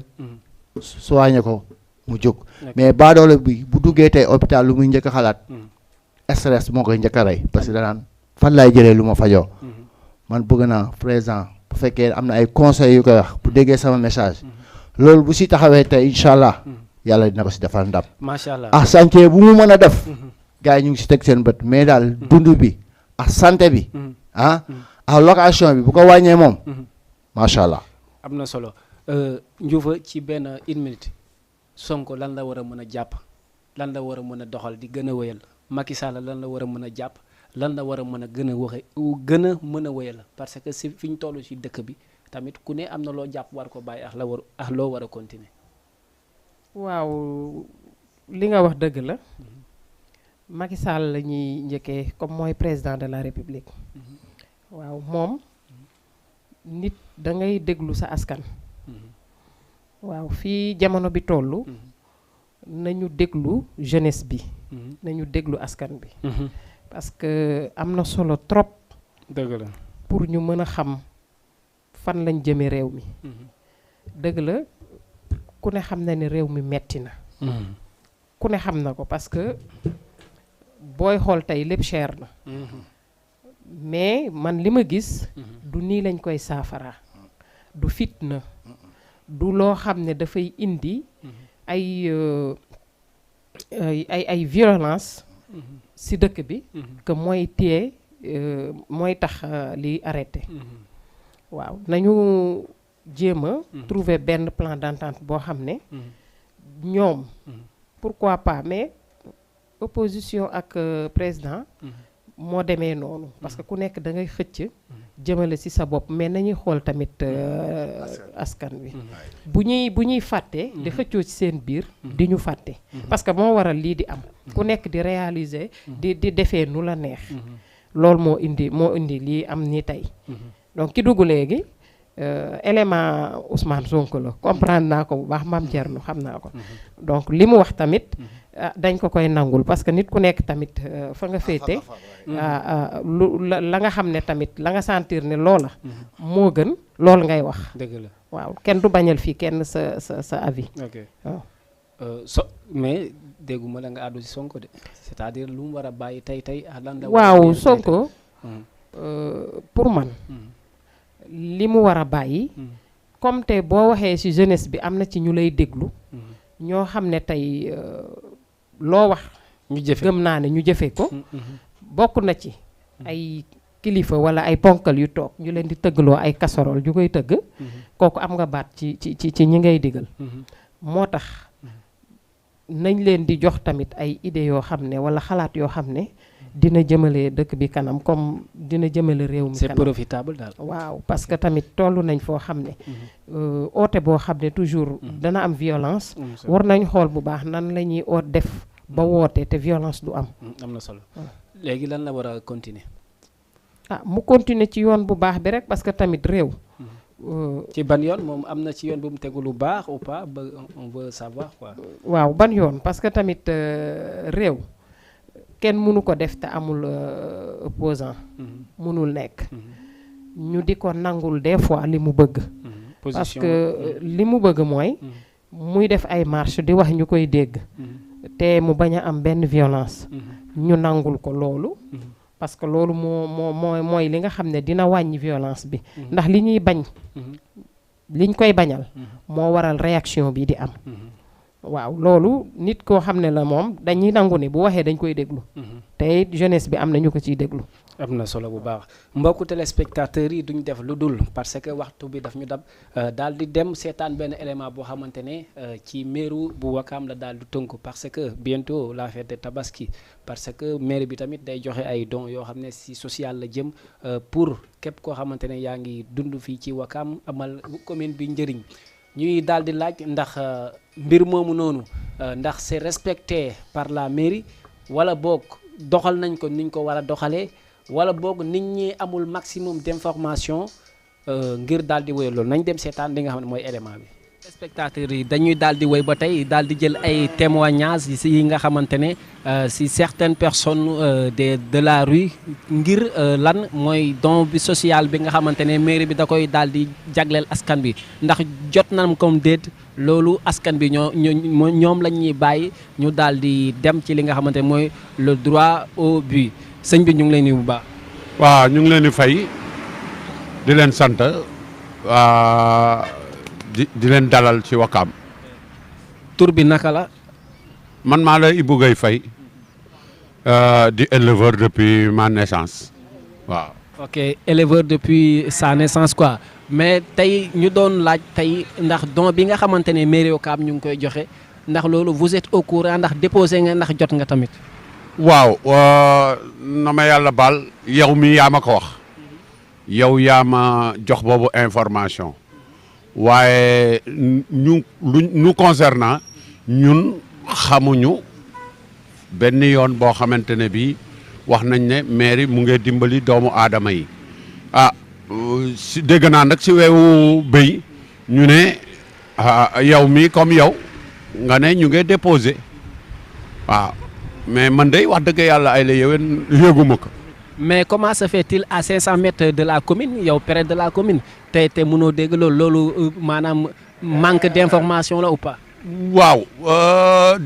soigné ko mu jóg mais baadoole bi bu duggee tey hôpital lu muy njëkk a xalaat stress moo koy njëkk a rey parce que danaan fan laay jëlee lu ma fajoo man bëgg naa président bu fekkee am na ay conseils yu koy wax bu déggee sama message loolu bu si taxawee tey incha allah yàlla dina ko si defal ndam macha allah ak santé bu mu mën a def gars yi ñu ngi si teg seen bët mais daal dund bi ak santé bi ak location bi bu ko wàññee moom macha allah am na solo Ndioufa ci benn 1 minute Sonko lan la war a mën a jàpp lan la war a mën a doxal di gën a wéyal Macky Sall lan la war a mën a jàpp lan la war a mën a gën a waxe gën a mën a wéyal parce que si fi ñu toll si dëkk bi tamit ku ne am na loo jàpp war ko bàyyi ak loo war a continuer waaw li nga wax dëgg la Macky Sall la ñuy njëkkee comme mooy président de la République waaw moom nit da ngay déglu sa askan. waaw fii jamono bi tollu nañu déglu jeunesse bi. nañu déglu askan bi. parce que am na solo trop. dëgg la pour ñu mën a xam fan lañ jëme réew mi. dëgg la ku ne xam na ne réew mi metti na. ku ne xam na ko parce que booy xool tey lépp cher na. mais man li ma gis. du nii lañ koy saafara du fitna. du loo xam ne dafay indi ay violence ci dëkk bi que mooy téye mooy tax li arrêté waaw nañu jéem a trouver benn plan d'entente boo xam ne ñoom pourquoi pas mais opposition ak président moo demee noonu parce que ku nekk da ngay xëcc jëmale ci sa bopp mais nañuy xool tamit askan wi bu ñuy fàtte di xëccoo ci seen biir di ñu fàtte parce que moo waral lii di am ku nekk di réaliser di defee nu la neex loolu moo indi lii am ni tey donc ki dugg léegi élément Ousmane Sonko la comprendre naa ko bu baax Mame Thierno xam naa ko donc li mu wax tamit dañ ko koy nangul parce que nit ku nekk tamit fa nga féete la nga xam ne tamit la nga sentir ne loola moo gën loolu ngay wax dëgg la waaw kenn du bañal fii kenn sa avis waaw mais dégguma la nga àddu ci Sonko de c'est-à-dire lu mu war a bàyyi tey waaw Sonko pour man li mu war a bàyyi comme tey boo waxee ci jeunesse bi am na ci ñu lay déglu ñoo xam ne tey loo wax ñu jëfe gëm naa ne ñu jëfe ko bokk na ci ay kilifa walla ay ponkal yu toog ñu leen di tëggaloo ay casserole ju koy tëgg kooku am nga baat ci ñi ngay digal moo tax nañ leen di jox tamit ay idées yoo xam ne walla xalaat yoo xam ne dina jëmale dëkk bi kanam comme dina jëmale réew mi kanam c'est profitable daal waaw parce que tamit tollu nañ foo xam ne oote boo xam ne toujours dana am violence war nañ xool bu baax nan la ñuy oot def ba woote te violence du am am na solo léegi lan la war a continuer mu continuer ci yoon bu baax bi rek parce que tamit réew ci ban yoon moom am na ci yoon bu mu tegu lu baax ou pas ba on veut savoir quoi waaw ban yoon parce que tamit réew kenn mënu ko def te amul opposant mënul nekk ñu di ko nangul des fois li mu bëgg parce que li mu bëgg mooy muy def ay marche di wax ñu koy dégg te mu bañ a am benn violence ñu nangul ko loolu parce que loolu mooy li nga xam ne dina wàññi violence bi ndax li ñuy bañ liñ koy bañal moo waral réaction bi di am waaw loolu nit koo xam ne la moom dañuy nangu ne bu waxee dañ koy déglu te jeunesse bi am na ñu ko ciy déglu am na solo bu baax mbokku téléspectateurs yi duñ def lu dul parce que waxtu bi daf ñu dab daal di dem seetaan benn élément boo xamante ne ci mairie bu Wakaam la daal di tënku parce que bientôt la fête de Tabaski parce que mairie bi tamit day joxe ay dons yoo xam ne si social la jëm pour képp koo xamante ne yaa ngi dund fii ci Wakaam amal commune bi njëriñ ñuy daal di laaj ndax mbir moomu noonu ndax c'est respecté par la mairie wala boog doxal nañ ko niñ ko war a doxalee wala boog nit ñi amul maximum d'information ngir daal di woy loolu nañ dem seetaan li nga xam ne mooy élément bi. spectateurs yi dañuy daal di woy ba tey daal di jël ay témoignages yi nga xamante ne si certaines personnes de la rue ngir lan mooy don bi social bi nga xamante ne mairie bi da koy daal di jagleel askan bi ndax jot nañ comme déet loolu askan bi ñoom lañ ñuy bàyyi ñu daal di dem ci li nga xamante ne mooy le droit au but sëñ bi ñu ngi leen di bu baax. waaw ñu ngi leen di fay di leen sant di leen dalal ci Wakaam. tur bi naka la. man maa la Ibou Gueye Faye di éleveur depuis ma naissance waaw. ok éleveur depuis sa naissance quoi mais tey ñu doon laaj tey ndax don bi nga xamante ne mairie Wakaam ñu ngi koy joxe ndax loolu vous êtes au courant ndax déposé nga ndax jot nga tamit. waaw na ma yàlla baal yow mi yaa ma ko wax yow yaa ma jox boobu information waaye ñu concernant ñun xamuñu benn yoon boo xamante ne bii wax nañ ne mairie mu ngi dimbali doomu aadama yi ah si dégg naa nag si weewu béy ñu ne yow mi comme yow nga ne ñu ngi déposé waaw mais man day wax dëgg yàlla ay la yéwén yëguma ko. mais comment se fait-il à 500 mètres de la commune yow près de la commune te mënoo dégg loolu maanaam manque d'information la ou pas. waaw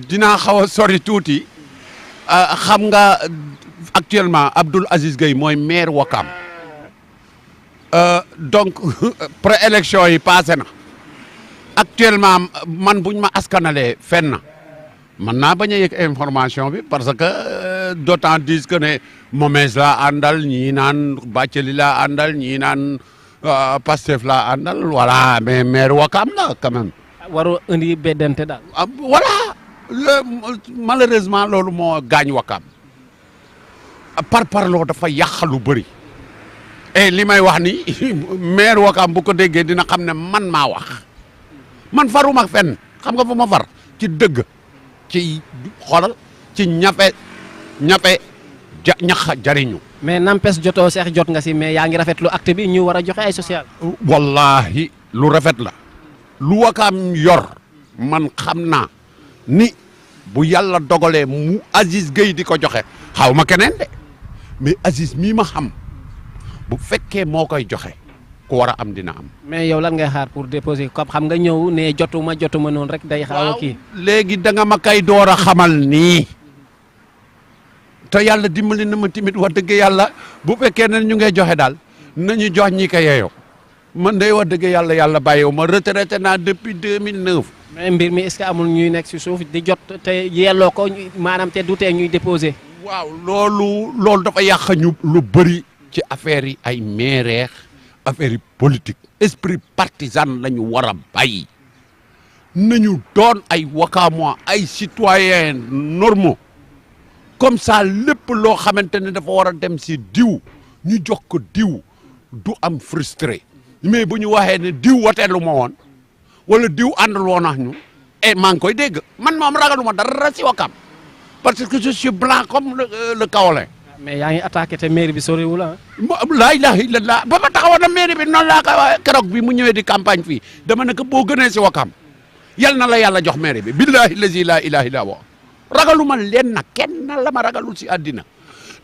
dinaa xaw a sori tuuti xam nga actuellement Abdoul Aziz Gueye mooy maire Ouakam donc préélection yi passé na actuellement man buñ ma askanalee fenn na man naa bañ a yëg information bi parce que d'autant disent que ne Momès laa àndal ñii naan Bathily laa àndal ñii naan Pastef laa àndal voilà mais maire Ouakam la quand même. waroo indi beddante daal. voilà malheureusement loolu moo gaañ Ouakam par parloo dafa yàq lu bëri et li may wax ni maire Ouakam bu ko déggee dina xam ne man maa wax man faruma fenn xam nga fu ma far ci dëgg ci xoolal ci ñax jariñu. mais nampes jotoo seex jot nga si mais yaa ngi rafetlu acte bi ñu war a joxe ay social. wallahi lu rafet la. lu Ouakam yor man xam naa ni bu yàlla dogalee mu Aziz Gueye di ko joxe xaw ma keneen de mais Aziz mii ma xam bu fekkee moo koy joxe ku war a am dina am. mais yow lan ngay xaar pour déposer comme xam nga ñëw ne jotuma noonu rek day xaaw a kii. léegi da nga ma kay door a xamal nii te yàlla dimbali na ma tamit wax dëgg yàlla bu fekkee ne ñu ngay joxe daal nañu jox ñi ko yeeyoo. man day wax dëgg yàlla bàyyiwu ma retraité naa depuis 2009. mais mbir mi est-ce que amul ñuy nekk si suuf di jot te yelloo ko maanaam te du tee ñuy déposé. waaw loolu dafa yàq ñu lu bëri ci affaire yi ay maireex affaire yi politique esprit partisan la ñu war a bàyyi nañu doon ay Ouakamois ay citoyens normaux comme ça lépp loo xamante ne dafa war a dem si diw ñu jox ko diw du am frustré. mais bu ñu waxee ne diw woteelu ma woon wala diw àndal woon ak ñu maa ngi koy dégg man moom ragaluma dara si Ouakam parce que je suis blanc comme le kaolin. mais yaa ngi attaqué te mairie bi soriwul ah. laa ilaha illallah ba ma taxawoon na mairie bi noonu laa ko keroog bi mu ñëwee di campagne fii dama ne ko boo gënee si Ouakam yal na la yàlla jox mairie bi billahi lazi laa ilaha illa wa ragaluma leen nag kenn la ma ragalul si àddina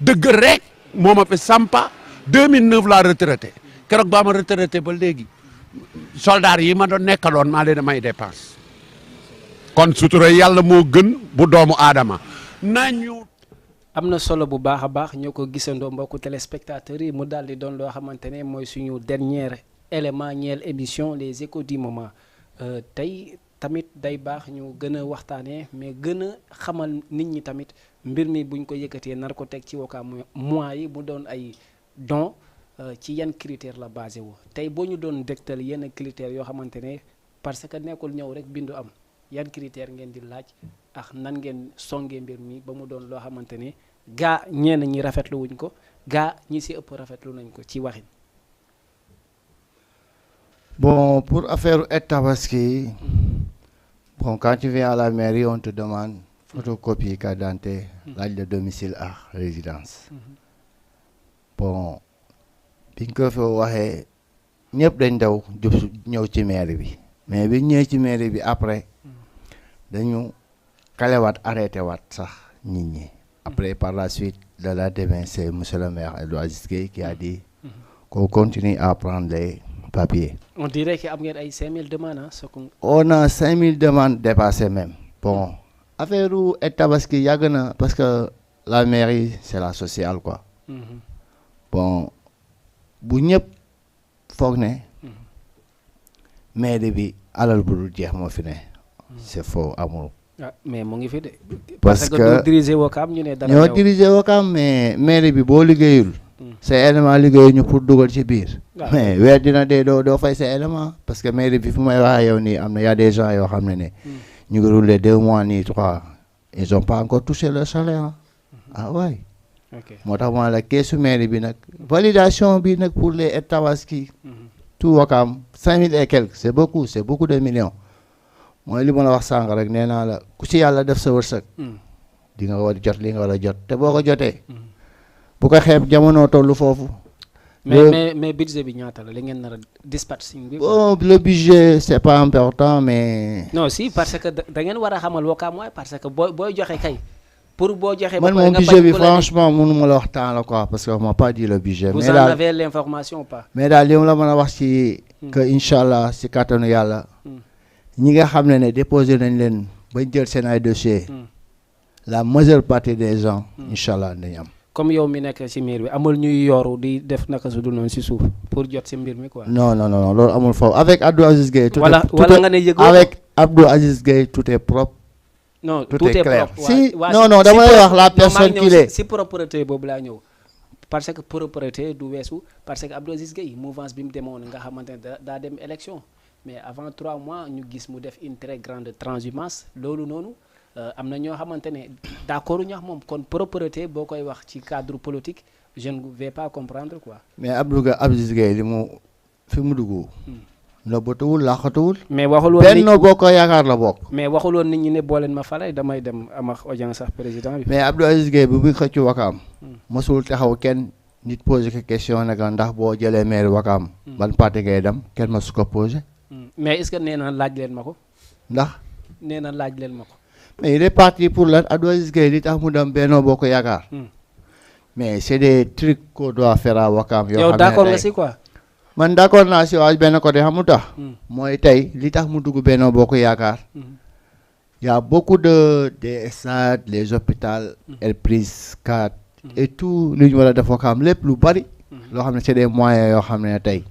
dëgg rek moo ma fi sampa 2009 laa retraité. keroog baa ma retraité ba léegi soldats yi ma doon nekkaloon maa leen may dépense kon sutura yàlla moo gën bu doomu aadama nañu. am na solo bu baax a baax ñoo ko gisandoo mbokku téléspectateurs yi mu daal di doon loo xamante ne mooy suñu dernier élément ñeel émission les échos du moment tey tamit day baax ñu gën a waxtaanee mais gën a xamal nit ñi tamit mbir mi buñ ko yëkkatee nar ko teg ci Ouakam mois yi mu doon ay don ci yan critère la basé wu tey boo ñu doon dégtal yenn critères yoo xamante ne parce que nekkul ñëw rek bindu am yan critère ngeen di laaj ak nan ngeen songee mbir mi ba mu doon loo xamante ne gaa ñenn ñi rafetlu wuñ ko gaa ñi si ëpp rafetlu nañ ko ci waxin. Bon, pour affaire Tabaski, bon, quand tu viens à la mairie, on te demande photocopie, carte d'identité, l'acte de domicile à résidence. Bon, biñ ko fa waxee ñëpp dañ daw jub ñëw ci mairie bi mais biñ ñëwee ci mairie bi après dañu kalewaat arrêté waat sax nit ñi après par la suite de la demain c'est monsieur le maire Abdoul Aziz Gueye qui a dit qu'on continue à prendre les papiers. On dirait que am ngeen ay 5000 demandes hein. On a 5000 demandes dépassées même. Bon, affaire u Tabaski yàgg na parce que la mairie c'est la sociale quoi. Bon, bu ñëpp foog ne mairie bi alal bu dul jeex moo fi ne. C'est faux amul. Ah mais mu ngi fi de. parce que ñoo diriger Ouakam ñu ne dara ñoo diriger Ouakam mais mairie bi boo liggéeyul. say élément liggéeyu ñu pour dugal ci biir. mais weer dina dee doo fay say élément parce que mairie bi fu may waxee yow nii am na y a des gens yoo xam ne ñu ngi rouler 2 mois nii 3 ils ont pas encore touché leur salaire ah ouais. moo tax ma la keesu mairie bi nag validation bi nag pour les Tabaski tout Ouakam 5000 et quelques c'est beaucoup de millions mooy li ma la wax sànq rek nee naa la ku ci yàlla def sa wërsëg di nga war a jot li nga war a jot te boo ko jotee bu ko xeeb jamono tollu foofu mais budget bi ñaata la li ngeen nar a dispatching bi. Bon, le budget c'est pas important mais. non si parce que da ngeen war a xamal Wakaam mooy parce que booy joxe kay. pour boo joxee man moom budget bi franchement mënu ma la wax temps la quoi parce que on m'a pas dit le budget. vous en avez l'information ou pas. mais daal li ma la mën a wax ci. que incha allah si kattanu yàlla. ñi nga xam ne déposé nañ leen bañ jël seen ay dossiers. la majeure partie des gens. incha allah dañu am. comme yow mi nekk ci mbir bi amul ñuy yoru di def naka su dul noonu ci suuf pour jot ci mbir mi quoi. non loolu amul foofu avec Abdou Aziz Gueye. wala nga ne yëgoo avec Abdou Aziz Gueye tout est propre. non tout est clair. propre. si non dama lay wax la personne qu'il est. si propreté boobu laa ñëw parce que propreté du weesu parce que Abdou Aziz Gueye mouvance bi mu demoon nga xamante ne daa dem élection mais avant 3 mois ñu gis mu def une très grande transhumance loolu noonu am na ñoo xamante ne d'accord ñax moom kon propreté boo koy wax ci cadre politique je ne vais pas comprendre quoi. mais Abdou Aziz Gueye li mu fi mu dugg. nëbbatuwul laaxatuwul. mais waxul woon Benno Bokk Yaakaar la bokk. mais waxul woon nit ñi ne boo leen ma fale damay dem am ak audience sax président bi. mais Abdou Aziz Gueye bi muy xëccu Wakaam. mosul taxaw kenn nit posé ko question ne ndax boo jëlee maire Wakaam. ban parti ngay dem kenn mosu ko posé. mais est-ce que nee na laaj leen ma ko. ndax. nee na laaj leen ma ko. mais il est parti pour lan Abdou Aziz Gueye li tax mu dem Benno Bokk Yaakaar. mais c'est des trucs qu'on doit faire à Wakaam. yoo xam ne yow d'accord nga si quoi. man d'accord naa si waa benn côté xamu tax. mooy tey li tax mu dugg Benno Bokk Yaakaar. y a beaucoup des stades les hôpitaux. Elpris 4. et tout lu ñu war a def Wakaam lépp lu bari. loo xam ne c'est des moyens yoo xam ne tey.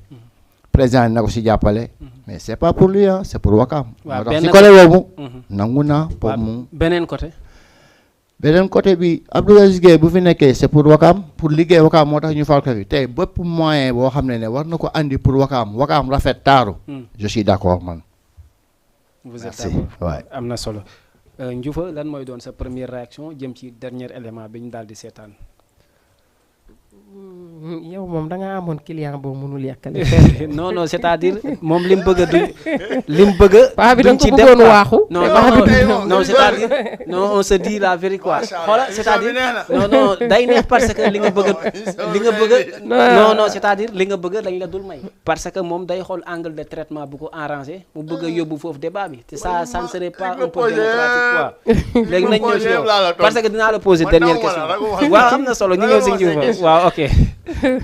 président na ko si jàppale. mais c'est pas pour lui ah c'est pour Wakaam. waaw moo tax si côté boobu. nangu naa pour mu. beneen côté. beneen côté bi Abdou Aziz Gueye bu fi nekkee c'est pour Wakaam pour liggéey Wakaam moo tax ñu fal ko fi tey bépp moyen boo xam ne war na ko andi pour Wakaam rafet taaru. je suis d'accord man. vous êtes d'accord am na solo. Ndioufa lan mooy doon sa première réaction jëm ci dernier élément bi ñu daal di seetaan. yow moom da nga amoon client boo mënul yàkkale. non c'est-à-dire moom li mu bëgg a duñ. li mu bëgg a. paa bi da nga ko bëggoon waaxu. non c'est-à-dire non on se dit la vérité quoi. xoolal c'est-à-dire non day neex parce que li nga bëgg non c'est-à-dire li nga bëgg dañ la dul may. parce que moom day xool angle de traitement bu ko arrangé mu bëgg a yóbbu foofu débat bi te ça ne serait pas un peu démocratique quoi. léegi nañ ñëw si yow parce que dinaa la poser dernière question. waaw am na solo ñu ñëw si Ndioufa waaw ok.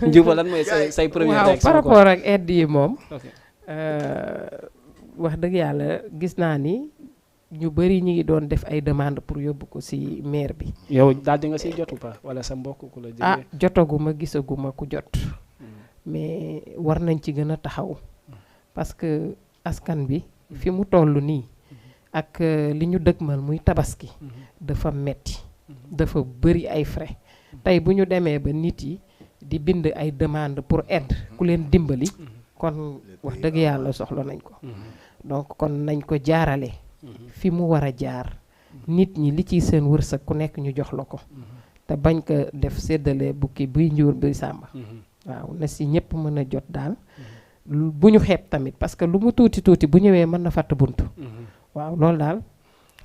Ndioufa lan mooy say première réaction par rapport ak aide yi moom wax dëgg yàlla gis naa ni ñu bëri ñi ngi doon def ay demande pour yóbbu ko ci maire bi. yow daal di nga siy jotu pa wala sa mbokk ku la jëlee. jotaguma gisaguma ku jot. mais war nañ ci gën a taxaw parce que askan bi fi mu toll nii ak li ñu dëgmal muy tabaski dafa metti dafa bëri ay frais tey bu ñu demee ba nit yi di bind ay demande pour aide ku leen dimbali kon wax dëgg yàlla soxla nañ ko donc kon nañ ko jaarale fi mu war a jaar nit ñi li ciy seen wërsëg ku nekk ñu jox la ko te bañ ko def séddale bukki buy njuur buy sàmba waaw na si ñëpp mën a jot daal bu ñu xeeb tamit parce que lu mu tuuti tuuti bu ñëwee mën na fàtt bunt waaw loolu daal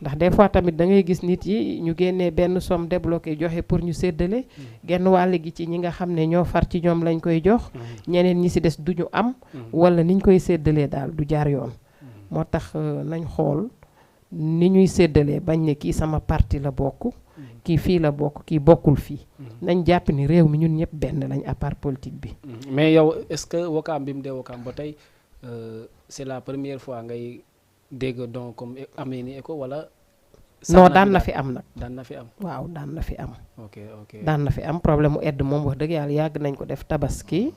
ndax des fois tamit da ngay gis nit yi ñu génnee benn somme débloqué joxe pour ñu séddale genn wàll gi ci ñi nga xam ne ñoo far ci ñoom lañ koy jox ñeneen ñi si des duñu am wala niñ koy séddalee daal du jaar yoon moo tax nañ xool ni ñuy séddalee bañ ne kii sama parti la bokk kii fii la bokk kii bokkul fii nañ jàpp ni réew mi ñun ñëpp benn lañ à part politique bi mais yow est-ce que Wakaam bi mu dee Wakaam ba tey c'est la première fois ngay dégg donc comme amee ni écho wala. non daan na fi am nag. daan na fi am waaw daan na fi am. ok daan na fi am problème mu aide moom wax dëgg yàlla yàgg nañ ko def tabaski.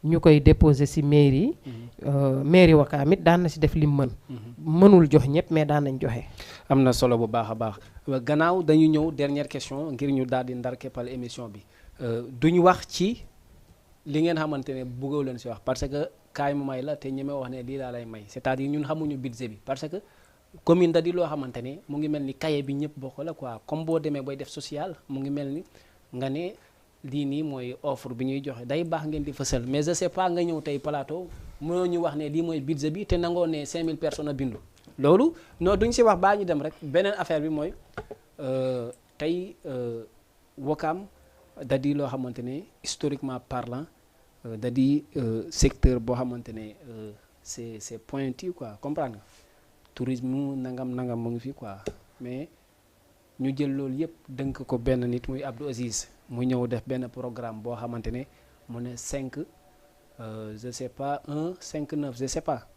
ñu koy déposer ci mairie. mairie Wakaam it daan na ci def lim mën. mënul jox ñëpp mais daan nañ joxe. am na solo bu baax a baax gannaaw dañu ñëw dernière question ngir ñu daal di ndar keppal émission bi duñu wax ci li ngeen xamante ne bëggoo leen ci wax parce que. kaay mu may la te ñeme wax ne lii laa lay may c'est-à-dire ñun xamuñu budget bi parce que commune da di loo xamante ne mu ngi mel ni cahier bi ñëpp bokk la quoi comme boo demee booy def social mu ngi mel ni nga ne lii nii mooy offre bi ñuy joxe day baax ngeen di fësal mais je sais pas nga ñëw tey plateau mënoo ñu wax ne lii mooy budget bi te nangoo ne 5000 personnes a bindu loolu non duñ si wax baa ñu dem rek beneen affaire bi mooy tey Wakaam da di loo xamante ne historiquement parlant da di secteur boo xamante ne c'est pointu quoi comprendre nga tourisme nangam mu ngi fi quoi mais ñu jël loolu yëpp dënk ko benn nit muy Abdou Aziz mu ñëw def benn programme boo xamante ne mu ne 5 je sais pas 1 5 9 je sais pas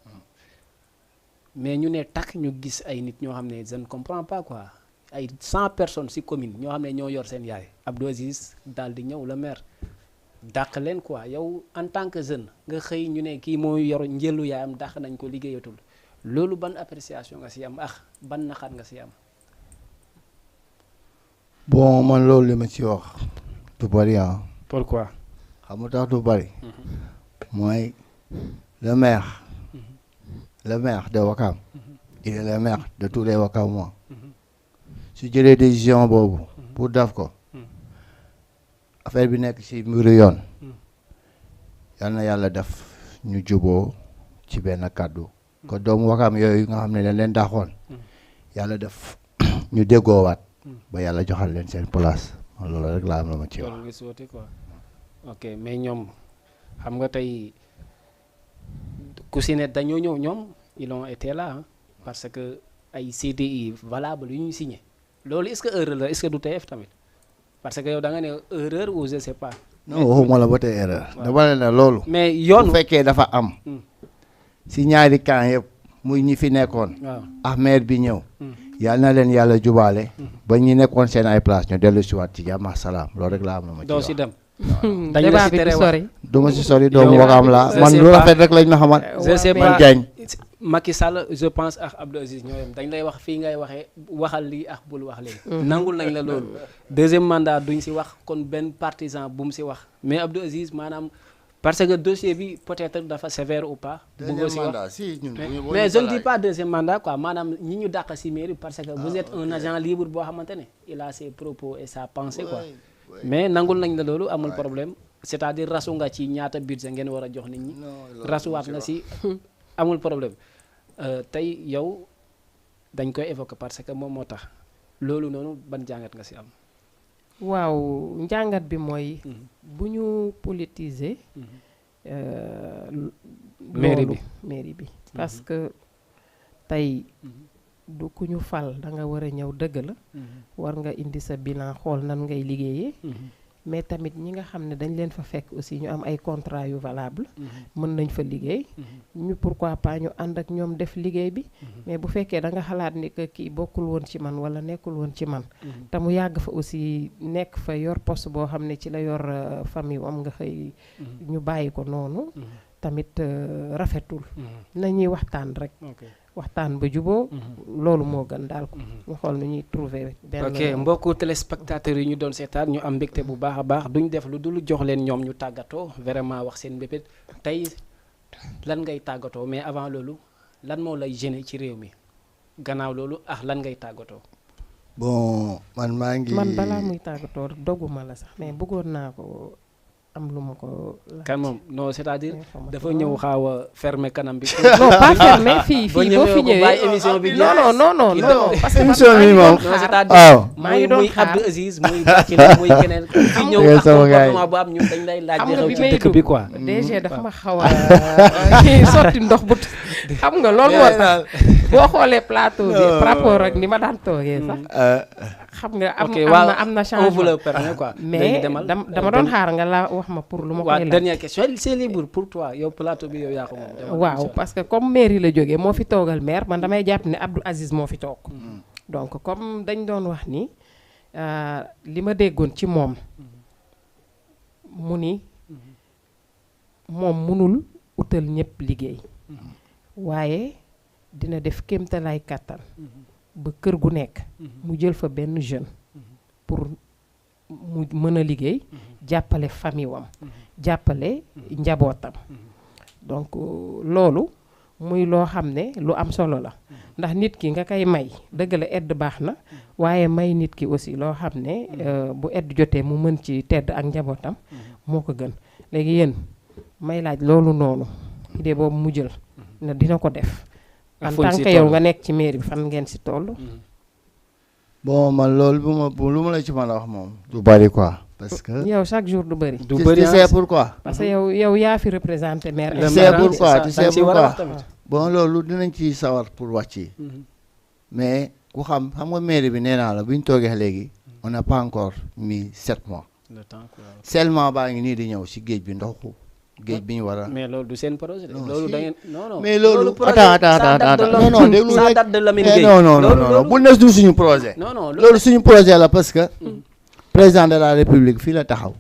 mais ñu ne takk ñu gis ay nit ñoo xam ne je ne comprends pas quoi ay 100 personnes ci commune ñoo xam ne ñoo yor seen yaay Abdou Aziz daal di ñëw le maire dàq leen quoi yow en tant que jeune nga xëy ñu ne kii moo yor njëlu yaayam dàq nañ ko liggéeyatul loolu ban appréciation nga ci am ban naxaat nga ci am. bon man loolu li ma ci wax du bari ah. pourquoi. xam nga tax du bari. mooy le maire. le maire de Ouakam. il est le maire de tous les Ouakamois. su jëlee décision boobu. pour def ko. affaire bi nekk ci mbiru yoon. yal na yàlla def ñu juboo ci benn kàddu. ko doomu Ouakam yooyu nga xam ne dañ leen daaxoon. yàlla def ñu déggoowaat. ba yàlla joxal leen seen place loolu rek laa am la ma ci wax. loolu nga souhaité quoi. ok mais ñoom xam nga tey ku si ne dañoo ñëw ñoom ils ont été là parce que ay CDI valable yu ñu signé loolu est-ce que erreur la est-ce que du TF tamit parce que yow da nga ne erreur ou je sais pas. non waxuma la ba tey erreur. dama ne loolu. mais yoon bu fekkee dafa am. si ñaari camp yëpp muy ñi fi nekkoon. waaw ak maire bi ñëw. yàlla na leen yàlla jubaale. ba ñi nekkoon seen ay place ñu dellu si waat ci jàmm ak salaam loolu rek laa am na ma ci wax. doo si dem. dañu la si tere sori. du ma si sori doomu Ouakam la man lu rafet rek lañ ma xamal. je sais man pas Diagne. Macky Sall je pense ak Abdou Aziz ñoo yem dañ lay wax fii ngay waxee waxal lii ak bul wax léegi. nangul nañ la loolu. deuxième mandat duñ si wax kon benn partisan bu mu si wax mais Abdou Aziz maanaam parce que dossier bi peut-être dafa sévère ou pas. bëggoo si wax mais je ne dis pas deuxième mandat quoi maanaam ñi ñu dàq si mairie parce que vous êtes un agent libre boo xamante ne il a ses propos et sa pensée quoi. mais nangul nañ la loolu amul problème c'est-à-dire rasu nga ci ñaata budget ngeen war a jox nit ñi. rasuwaat nga si amul problème. tey yow dañ koy évoquer parce que moom moo tax loolu noonu ban jàngat nga ci am. waaw njàngat bi mooy. bu ñu politiser. mairie bi parce que tey du ku ñu fal da nga war a ñëw dëgg la. war nga indi sa bilan xool nan ngay liggéeyee. mais tamit ñi nga xam ne dañ leen fa fekk aussi ñu am ay contrat yu valable mën nañ fa liggéey ñu pourquoi pas ñu ànd ak ñoom def liggéey bi mais bu fekkee da nga xalaat ni que kii bokkul woon ci man wala nekkul woon ci man te mu yàgg fa aussi nekk fa yor poste boo xam ne ci la yor famille am nga xëy ñu bàyyi ko noonu tamit rafetul nañuy waxtaan rek waxtaan ba juboo loolu moo gën daal ko ñu xool nu ñuy trouver benn ok mbokku téléspectateurs yi ñu doon seetaan ñu am mbégte bu baax a baax duñ def lu dul jox leen ñoom ñu tàggatoo vraiment wax seen mbébét tey lan ngay tàggatoo mais avant loolu lan moo lay gêner ci réew mi gannaaw loolu lan ngay tàggatoo. bon man balaa muy tàggatoo doguma la sax mais bëggoon naa ko am lu ma ko. kan moom non c'est-à-dire dafa ñëw xaaw a fermer kanam bi. non pas fermer fii boo fi ñëwee émission bi. non parce que émission bi moom waaw maa ngi doon xaar muy Abdou Aziz muy Bakile muy keneen. fi ñëw ak comportement bu am ñun dañ lay laaj. xam nga bi ci may dëkk bi quoi. DG dafa ma xaw a sotti ndox bu xam nga loolu moo tax boo xoolee plateau bi par rapport ak ni ma daan toogee sax. xam nga am na changement mais dama doon xaar nga la wax ma pour lu ma koy laaj. dernière question c'est libre pour toi yow plateau bi yow yaa ko moom. waaw parce que comme mairie la jógee moo fi toogal maire man damay jàpp ne Abdou Aziz moo fi toog. donc comme dañ doon wax ni li ma déggoon ci moom mu ni moom mënul utal ñëpp liggéey waaye dina def kéemtalaay kàttan ba kër gu nekk mu jël fa benn jeune pour mu mën a liggéey jàppale famille wam jàppale njabootam donc loolu muy loo xam ne lu am solo la ndax nit ki nga koy may dëgg la aide baax na waaye may nit ki aussi loo xam ne bu aide jotee mu mën ci tedd ak njabootam moo ko gën léegi yéen may laaj loolu noonu idée boobu mu jël ne dina ko def en tant que yow nga nekk ci mairie bi fan ngeen si toll. bon man loolu lu ma la ci mën a wax moom du bari quoi parce que yow chaque jour du bëri. du bëri tu sais pourquoi. parce que yow yaa fi représenté maire. tu sais pourquoi tu sais pourquoi bon loolu dinañ ci sawar pour wax ci mais ku xam nga mairie bi nee naa la bu ñu toogee léegi on n'a pas encore mis 7 mois. le temps quoi. seulement baa ngi nii di ñëw si géej bi ndoxu géej bi ñu war a. mais loolu du seen projet. loolu da ngeen non mais loolu attends non non déglu ça rek date de Lamine Gueye. non bu nes du suñu projet. non loolu suñu projet la parce que président de la république fii la taxaw.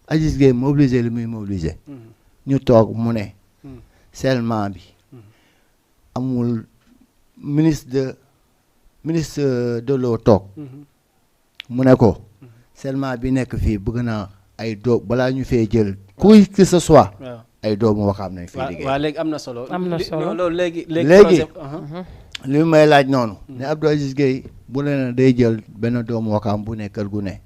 Aziz Gueye mobiliser li muy mobiliser. ñu toog mu ne. seulement bi amul ministre de l'eau toog. mu ne ko seulement bi nekk fii bëgg naa ay doom balaa ñu fee jël kuy que ce soit. ay doomu Wakaam nañ fii liggéey. waaw léegi am na solo. loolu léegi li may laaj noonu. ne Abdou Aziz Gueye bu ne day jël benn doomu Wakaam bu ne kër gu ne.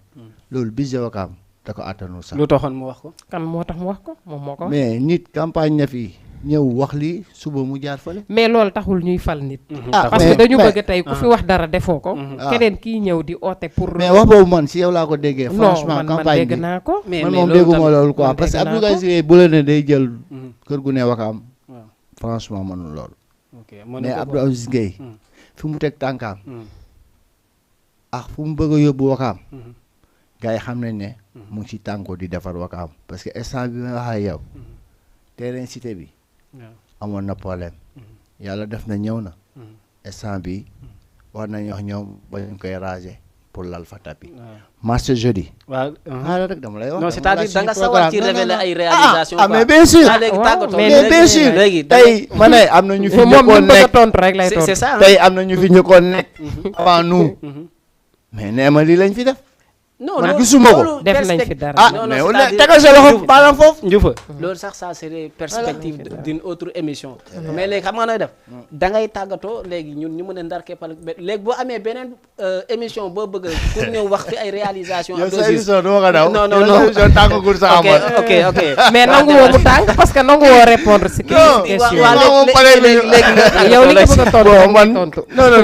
loolu budget Wakaam da ko attanul sax. lu taxoon mu wax ko. kan moo tax mu wax ko moom moo ko wax. mais nit campagne na fi ñëw wax lii suba mu jaar fële. mais loolu taxul ñuy fal nit. parce que dañu bëgg tey ku fi wax dara defoo ko. keneen kii ñëw di oote pour. mais wax boobu man si yow laa ko déggee. franchement campagne bi dégg naa ko. man moom dégguma loolu quoi parce que Abdou Aziz Gueye bu la ne day jël kër gu ne Wakaam. franchement mënul loolu. mais Abdou Aziz Gueye fi mu teg tànkaam. ak fu mu bëgg a yóbbu Wakaam. gars yi xam nañ ne mu ngi ci tànko di defar Wakaam parce que instant bi may wax ak yow terrain cité bi amoon na problème yàlla def na ñëw na instant bi war nañ wax ñoom ba ñu koy raser pour lal fa tapis marché jeudi waaw rek dama lay wax non c'est-à-dire da nga sawar ci révéler ay réalisation mais bien sûr mais bien sûr tey ma ne am na ñu fi ñëkkoon nekk tontu rek lay tontu tey am na ñu fi ñëkkoon nekk avant nous mais nee ma lii lañ fi def man gisuma ko def nañ fi dara mais tegal sa loxo baanaam foofu Ndioufa loolu sax ça c'est des perspectives d'une autre émission mais léegi xam nga nooy def da ngay tàggatoo léegi ñun ñu mën a ndar keppal léegi boo amee beneen émission boo bëgg pour ñëw wax fi ay réalisation yow sa émission duma ko daw non émission tàngagul sax amoon ok mais nangu woo mu tàng parce que nangu woo répondre si question yow li nga bëgg a tontu man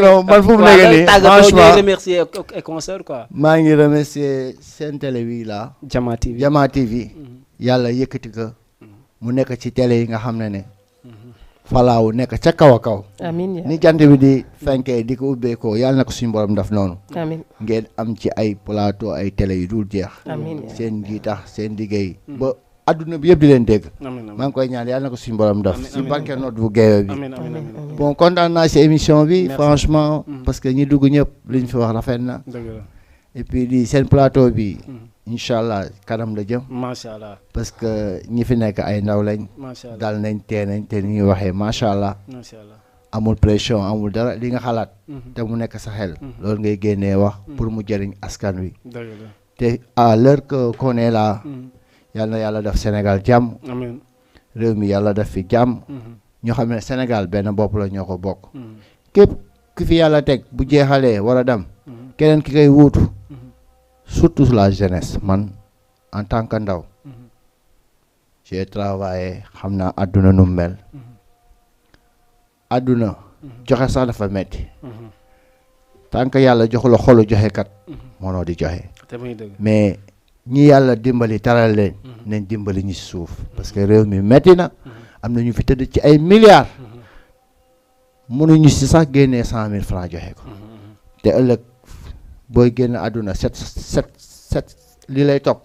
non man fu mu nekk nii franchement remercier et concert quoi maa ngi remercier seen télé wi la Jama TV yàlla yëkkati ko mu nekk ci télé yi nga xam ne falaawu nekk ca kaw a kaw amiin ni jant bi di fenkee di ko ubbeekoo yàlla na ko suñu borom def noonu amiin ngeen am ci ay plateau ay télé yu dul jeex amiin seen gi tax seen liggéey ba adduna bi yëpp di leen dégg maa ngi koy ñaan yàlla na ko suñu borom def si banque note bu Gueye bi bon kontaan naa si émission bi franchement parce que ñi dugg ñëpp liñ fi wax rafet na et puis di seen plateau bi incha allah kanam la jëm macha allah parce que ñi fi nekk ay ndaw lañ dal nañ tee nañ te ni ñuy waxee macha allah amul pression amul dara li nga xalaat te mu nekk sa xel loolu ngay génnee wax pour mu jëriñ askan wi te à l'heure que qu'on est là yal na yàlla def Sénégal jàmm réew mi yàlla def fi jàmm ñoo xam ne Sénégal benn bopp la ñoo ko bokk képp ki fi yàlla teg bu jeexalee war a dem keneen ki koy wuutu surtout la jeunesse man en tant que ndaw j'ai travaillé xam naa àdduna nu mel àdduna joxe sax dafa metti tant que yàlla joxu la xolu joxe kat mënoo di joxe mais ñi yàlla dimbali taral leen nañ dimbali ñi si suuf parce que réew mi metti na am na ñu fi tëdd ci ay milliards mënuñu si sax génnee 100 000 francs joxe ko te ëllëg booy génn àdduna li lay topp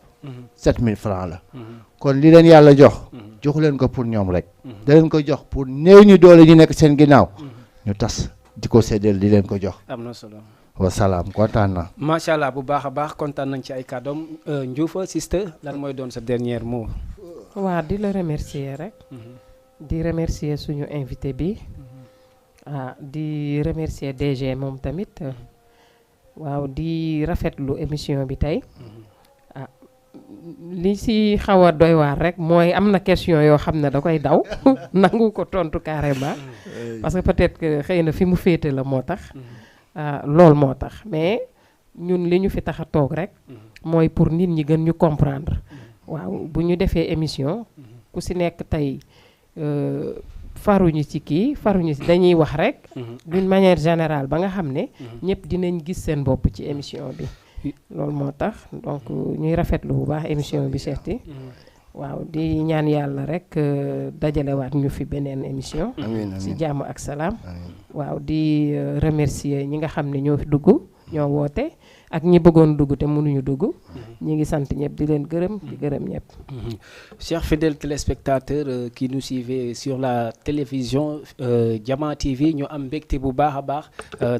7000 francs la kon li leen yàlla joxu leen ko pour ñoom rek da leen ko jox pour néew ñu doole ñu nekk seen ginnaaw ñu tas di ko séddale di leen ko jox am na solo wasalaam kontaan na macha allah bu baax a baax kontaan nañ ci ay kàddoom Ndioufa sister lan mooy doon sa dernier mot waa di la remercier rek di remercier suñu invité bi di remercier DG moom tamit waaw di rafetlu émission bi tey li si xaw a doy waar rek mooy am na question yoo xam ne da koy daw nangu ko tontu carrément parce que peut-être que xëy na fi mu féete la moo tax loolu moo tax mais ñun li ñu fi tax a toog rek mooy pour nit ñi gën ñu comprendre waaw bu ñu defee émission ku si nekk tey faruñu ci kii faruñu ci dañuy wax rek d'une manière générale ba nga xam ne ñëpp dinañ gis seen bopp ci émission bi loolu moo tax donc ñuy rafetlu bu baax émission bi Cheikh waaw di ñaan yàlla rek dajalewaat ñu fi beneen émission. amiin si jàmm ak salaam. waaw di remercier ñi nga xam ne ñoo fi dugg ñoo woote ak ñi bëggoon dugg te mënuñu dugg. ñi ngi sant ñëpp di leen gërëm di gërëm ñëpp. Chers fidèles téléspectateurs qui nous suivez sur la télévision Jama TV ñu am mbégte bu baax a baax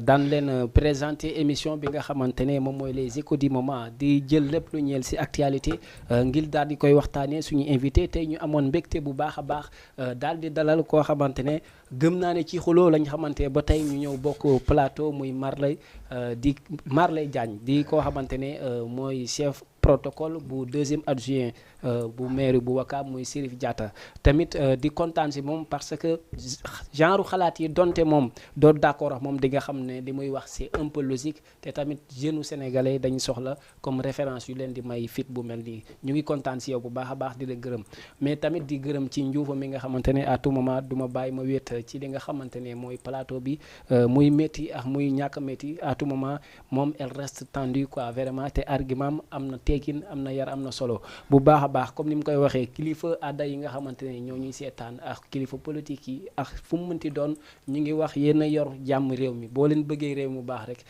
daan leen présenter émission bi nga xamante ne moom mooy les échos du moment di jël lépp lu ñeel si actualité ngir daal di koy waxtaanee suñu invité tey ñu amoon mbégte bu baax a baax daal di dalal koo xamante ne gëm naa ne ci xuloo lañ xamante ba tey ñu ñëw bokk plateau muy Marley Diagne di koo xamante ne mooy chef protocole bu deuxième adjoint bu maire bu Wakaam muy Sirif Diatta tamit di kontaan si moom parce que genre xalaat yi donte moom doo d'accord ak moom di nga xam ne li muy wax c'est un peu logique te tamit jeunes sénégalais dañu soxla comme référence yu leen di may fit bu mel nii ñu ngi kontaan si yow bu baax a baax di la gërëm mais tamit di gërëm ci njuufa mi nga xamante ne à tout moment du ma bàyyi ma wéet ci li nga xamante ne mooy plateau bi muy métti ak muy ñàkk métti à tout moment moom elle reste tendue quoi vraiment te argument am na teekin am na yar am na solo bu baax a baax comme ni mu koy waxee kilifa aada yi nga xamante ne ñoo ñuy seetaan ak kilifa politique yi ak fu mu mënti doon ñu ngi wax yéen a yor jàmm réew mi boo leen bëggee réew mu baax rek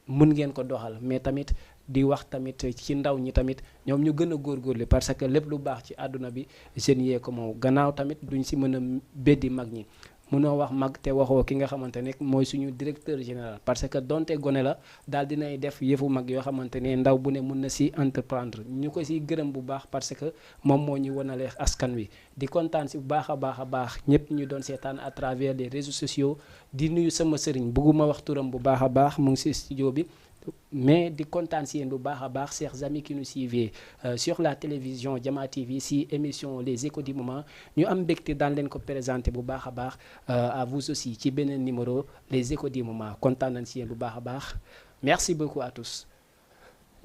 mën ngeen ko doxal mais tamit di wax tamit ci ndaw ñi tamit ñoom ñu gën a góorgóorlu parce que lépp lu baax ci àdduna bi jeunes yee ko moom gannaaw tamit duñ si mën a beddi mag ñi mënoo wax mag te waxoo ki nga xamante ne mooy suñu directeur général parce que donte gone la daal dinay def yëfu mag yoo xamante ne ndaw bu ne mun na si entreprendre ñu ko si gërëm bu baax parce que moom moo ñu wanale askan wi di kontaan si bu baax a baax ñëpp ñu doon seetaan à travers les réseaux sociaux di nuyu sama sëriñ bëgguma wax turam bu baax a baax mu ngi si studio bi mais di kontaan si yéen bu baax a baax chers amis qui nous suivent sur la télévision Jama TV si émission les échos du moment ñu am mbégte daan leen ko présenté bu baax a baax à vous aussi ci beneen numéro les échos du moment kontaan nañ si yéen bu baax a baax merci beaucoup à tous.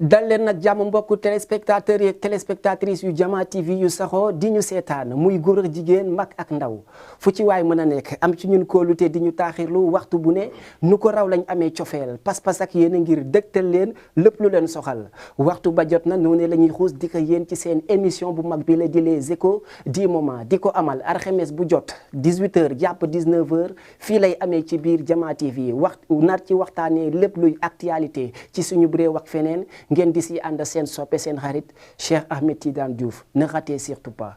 dal leen nag jàmm mbokku téléspectateurs yi téléspectatrices yu Jama TV yu saxoo di ñu seetaan muy góor ak jigéen mag ak ndaw fu ci waay mën a nekk am ci ñun kóolute di ñu taaxirlu waxtu bu ne nu ko raw lañ amee cofeel pas-pas ak yéen a ngir dëgtal leen lépp lu leen soxal waxtu ba jot na noonu la ñuy xuus di ko yéen ci seen émission bu mag bi la di les échos du moment di ko amal alxames bu jot 18h jàpp 19h fii lay amee ci biir Jama TV nar ci waxtaanee lépp luy actualité ci suñu réew ak feneen ngeen di si ànd seen soppe seen xarit Cheikh Ahmed Tidiane Diouf ne ratez surtout pas.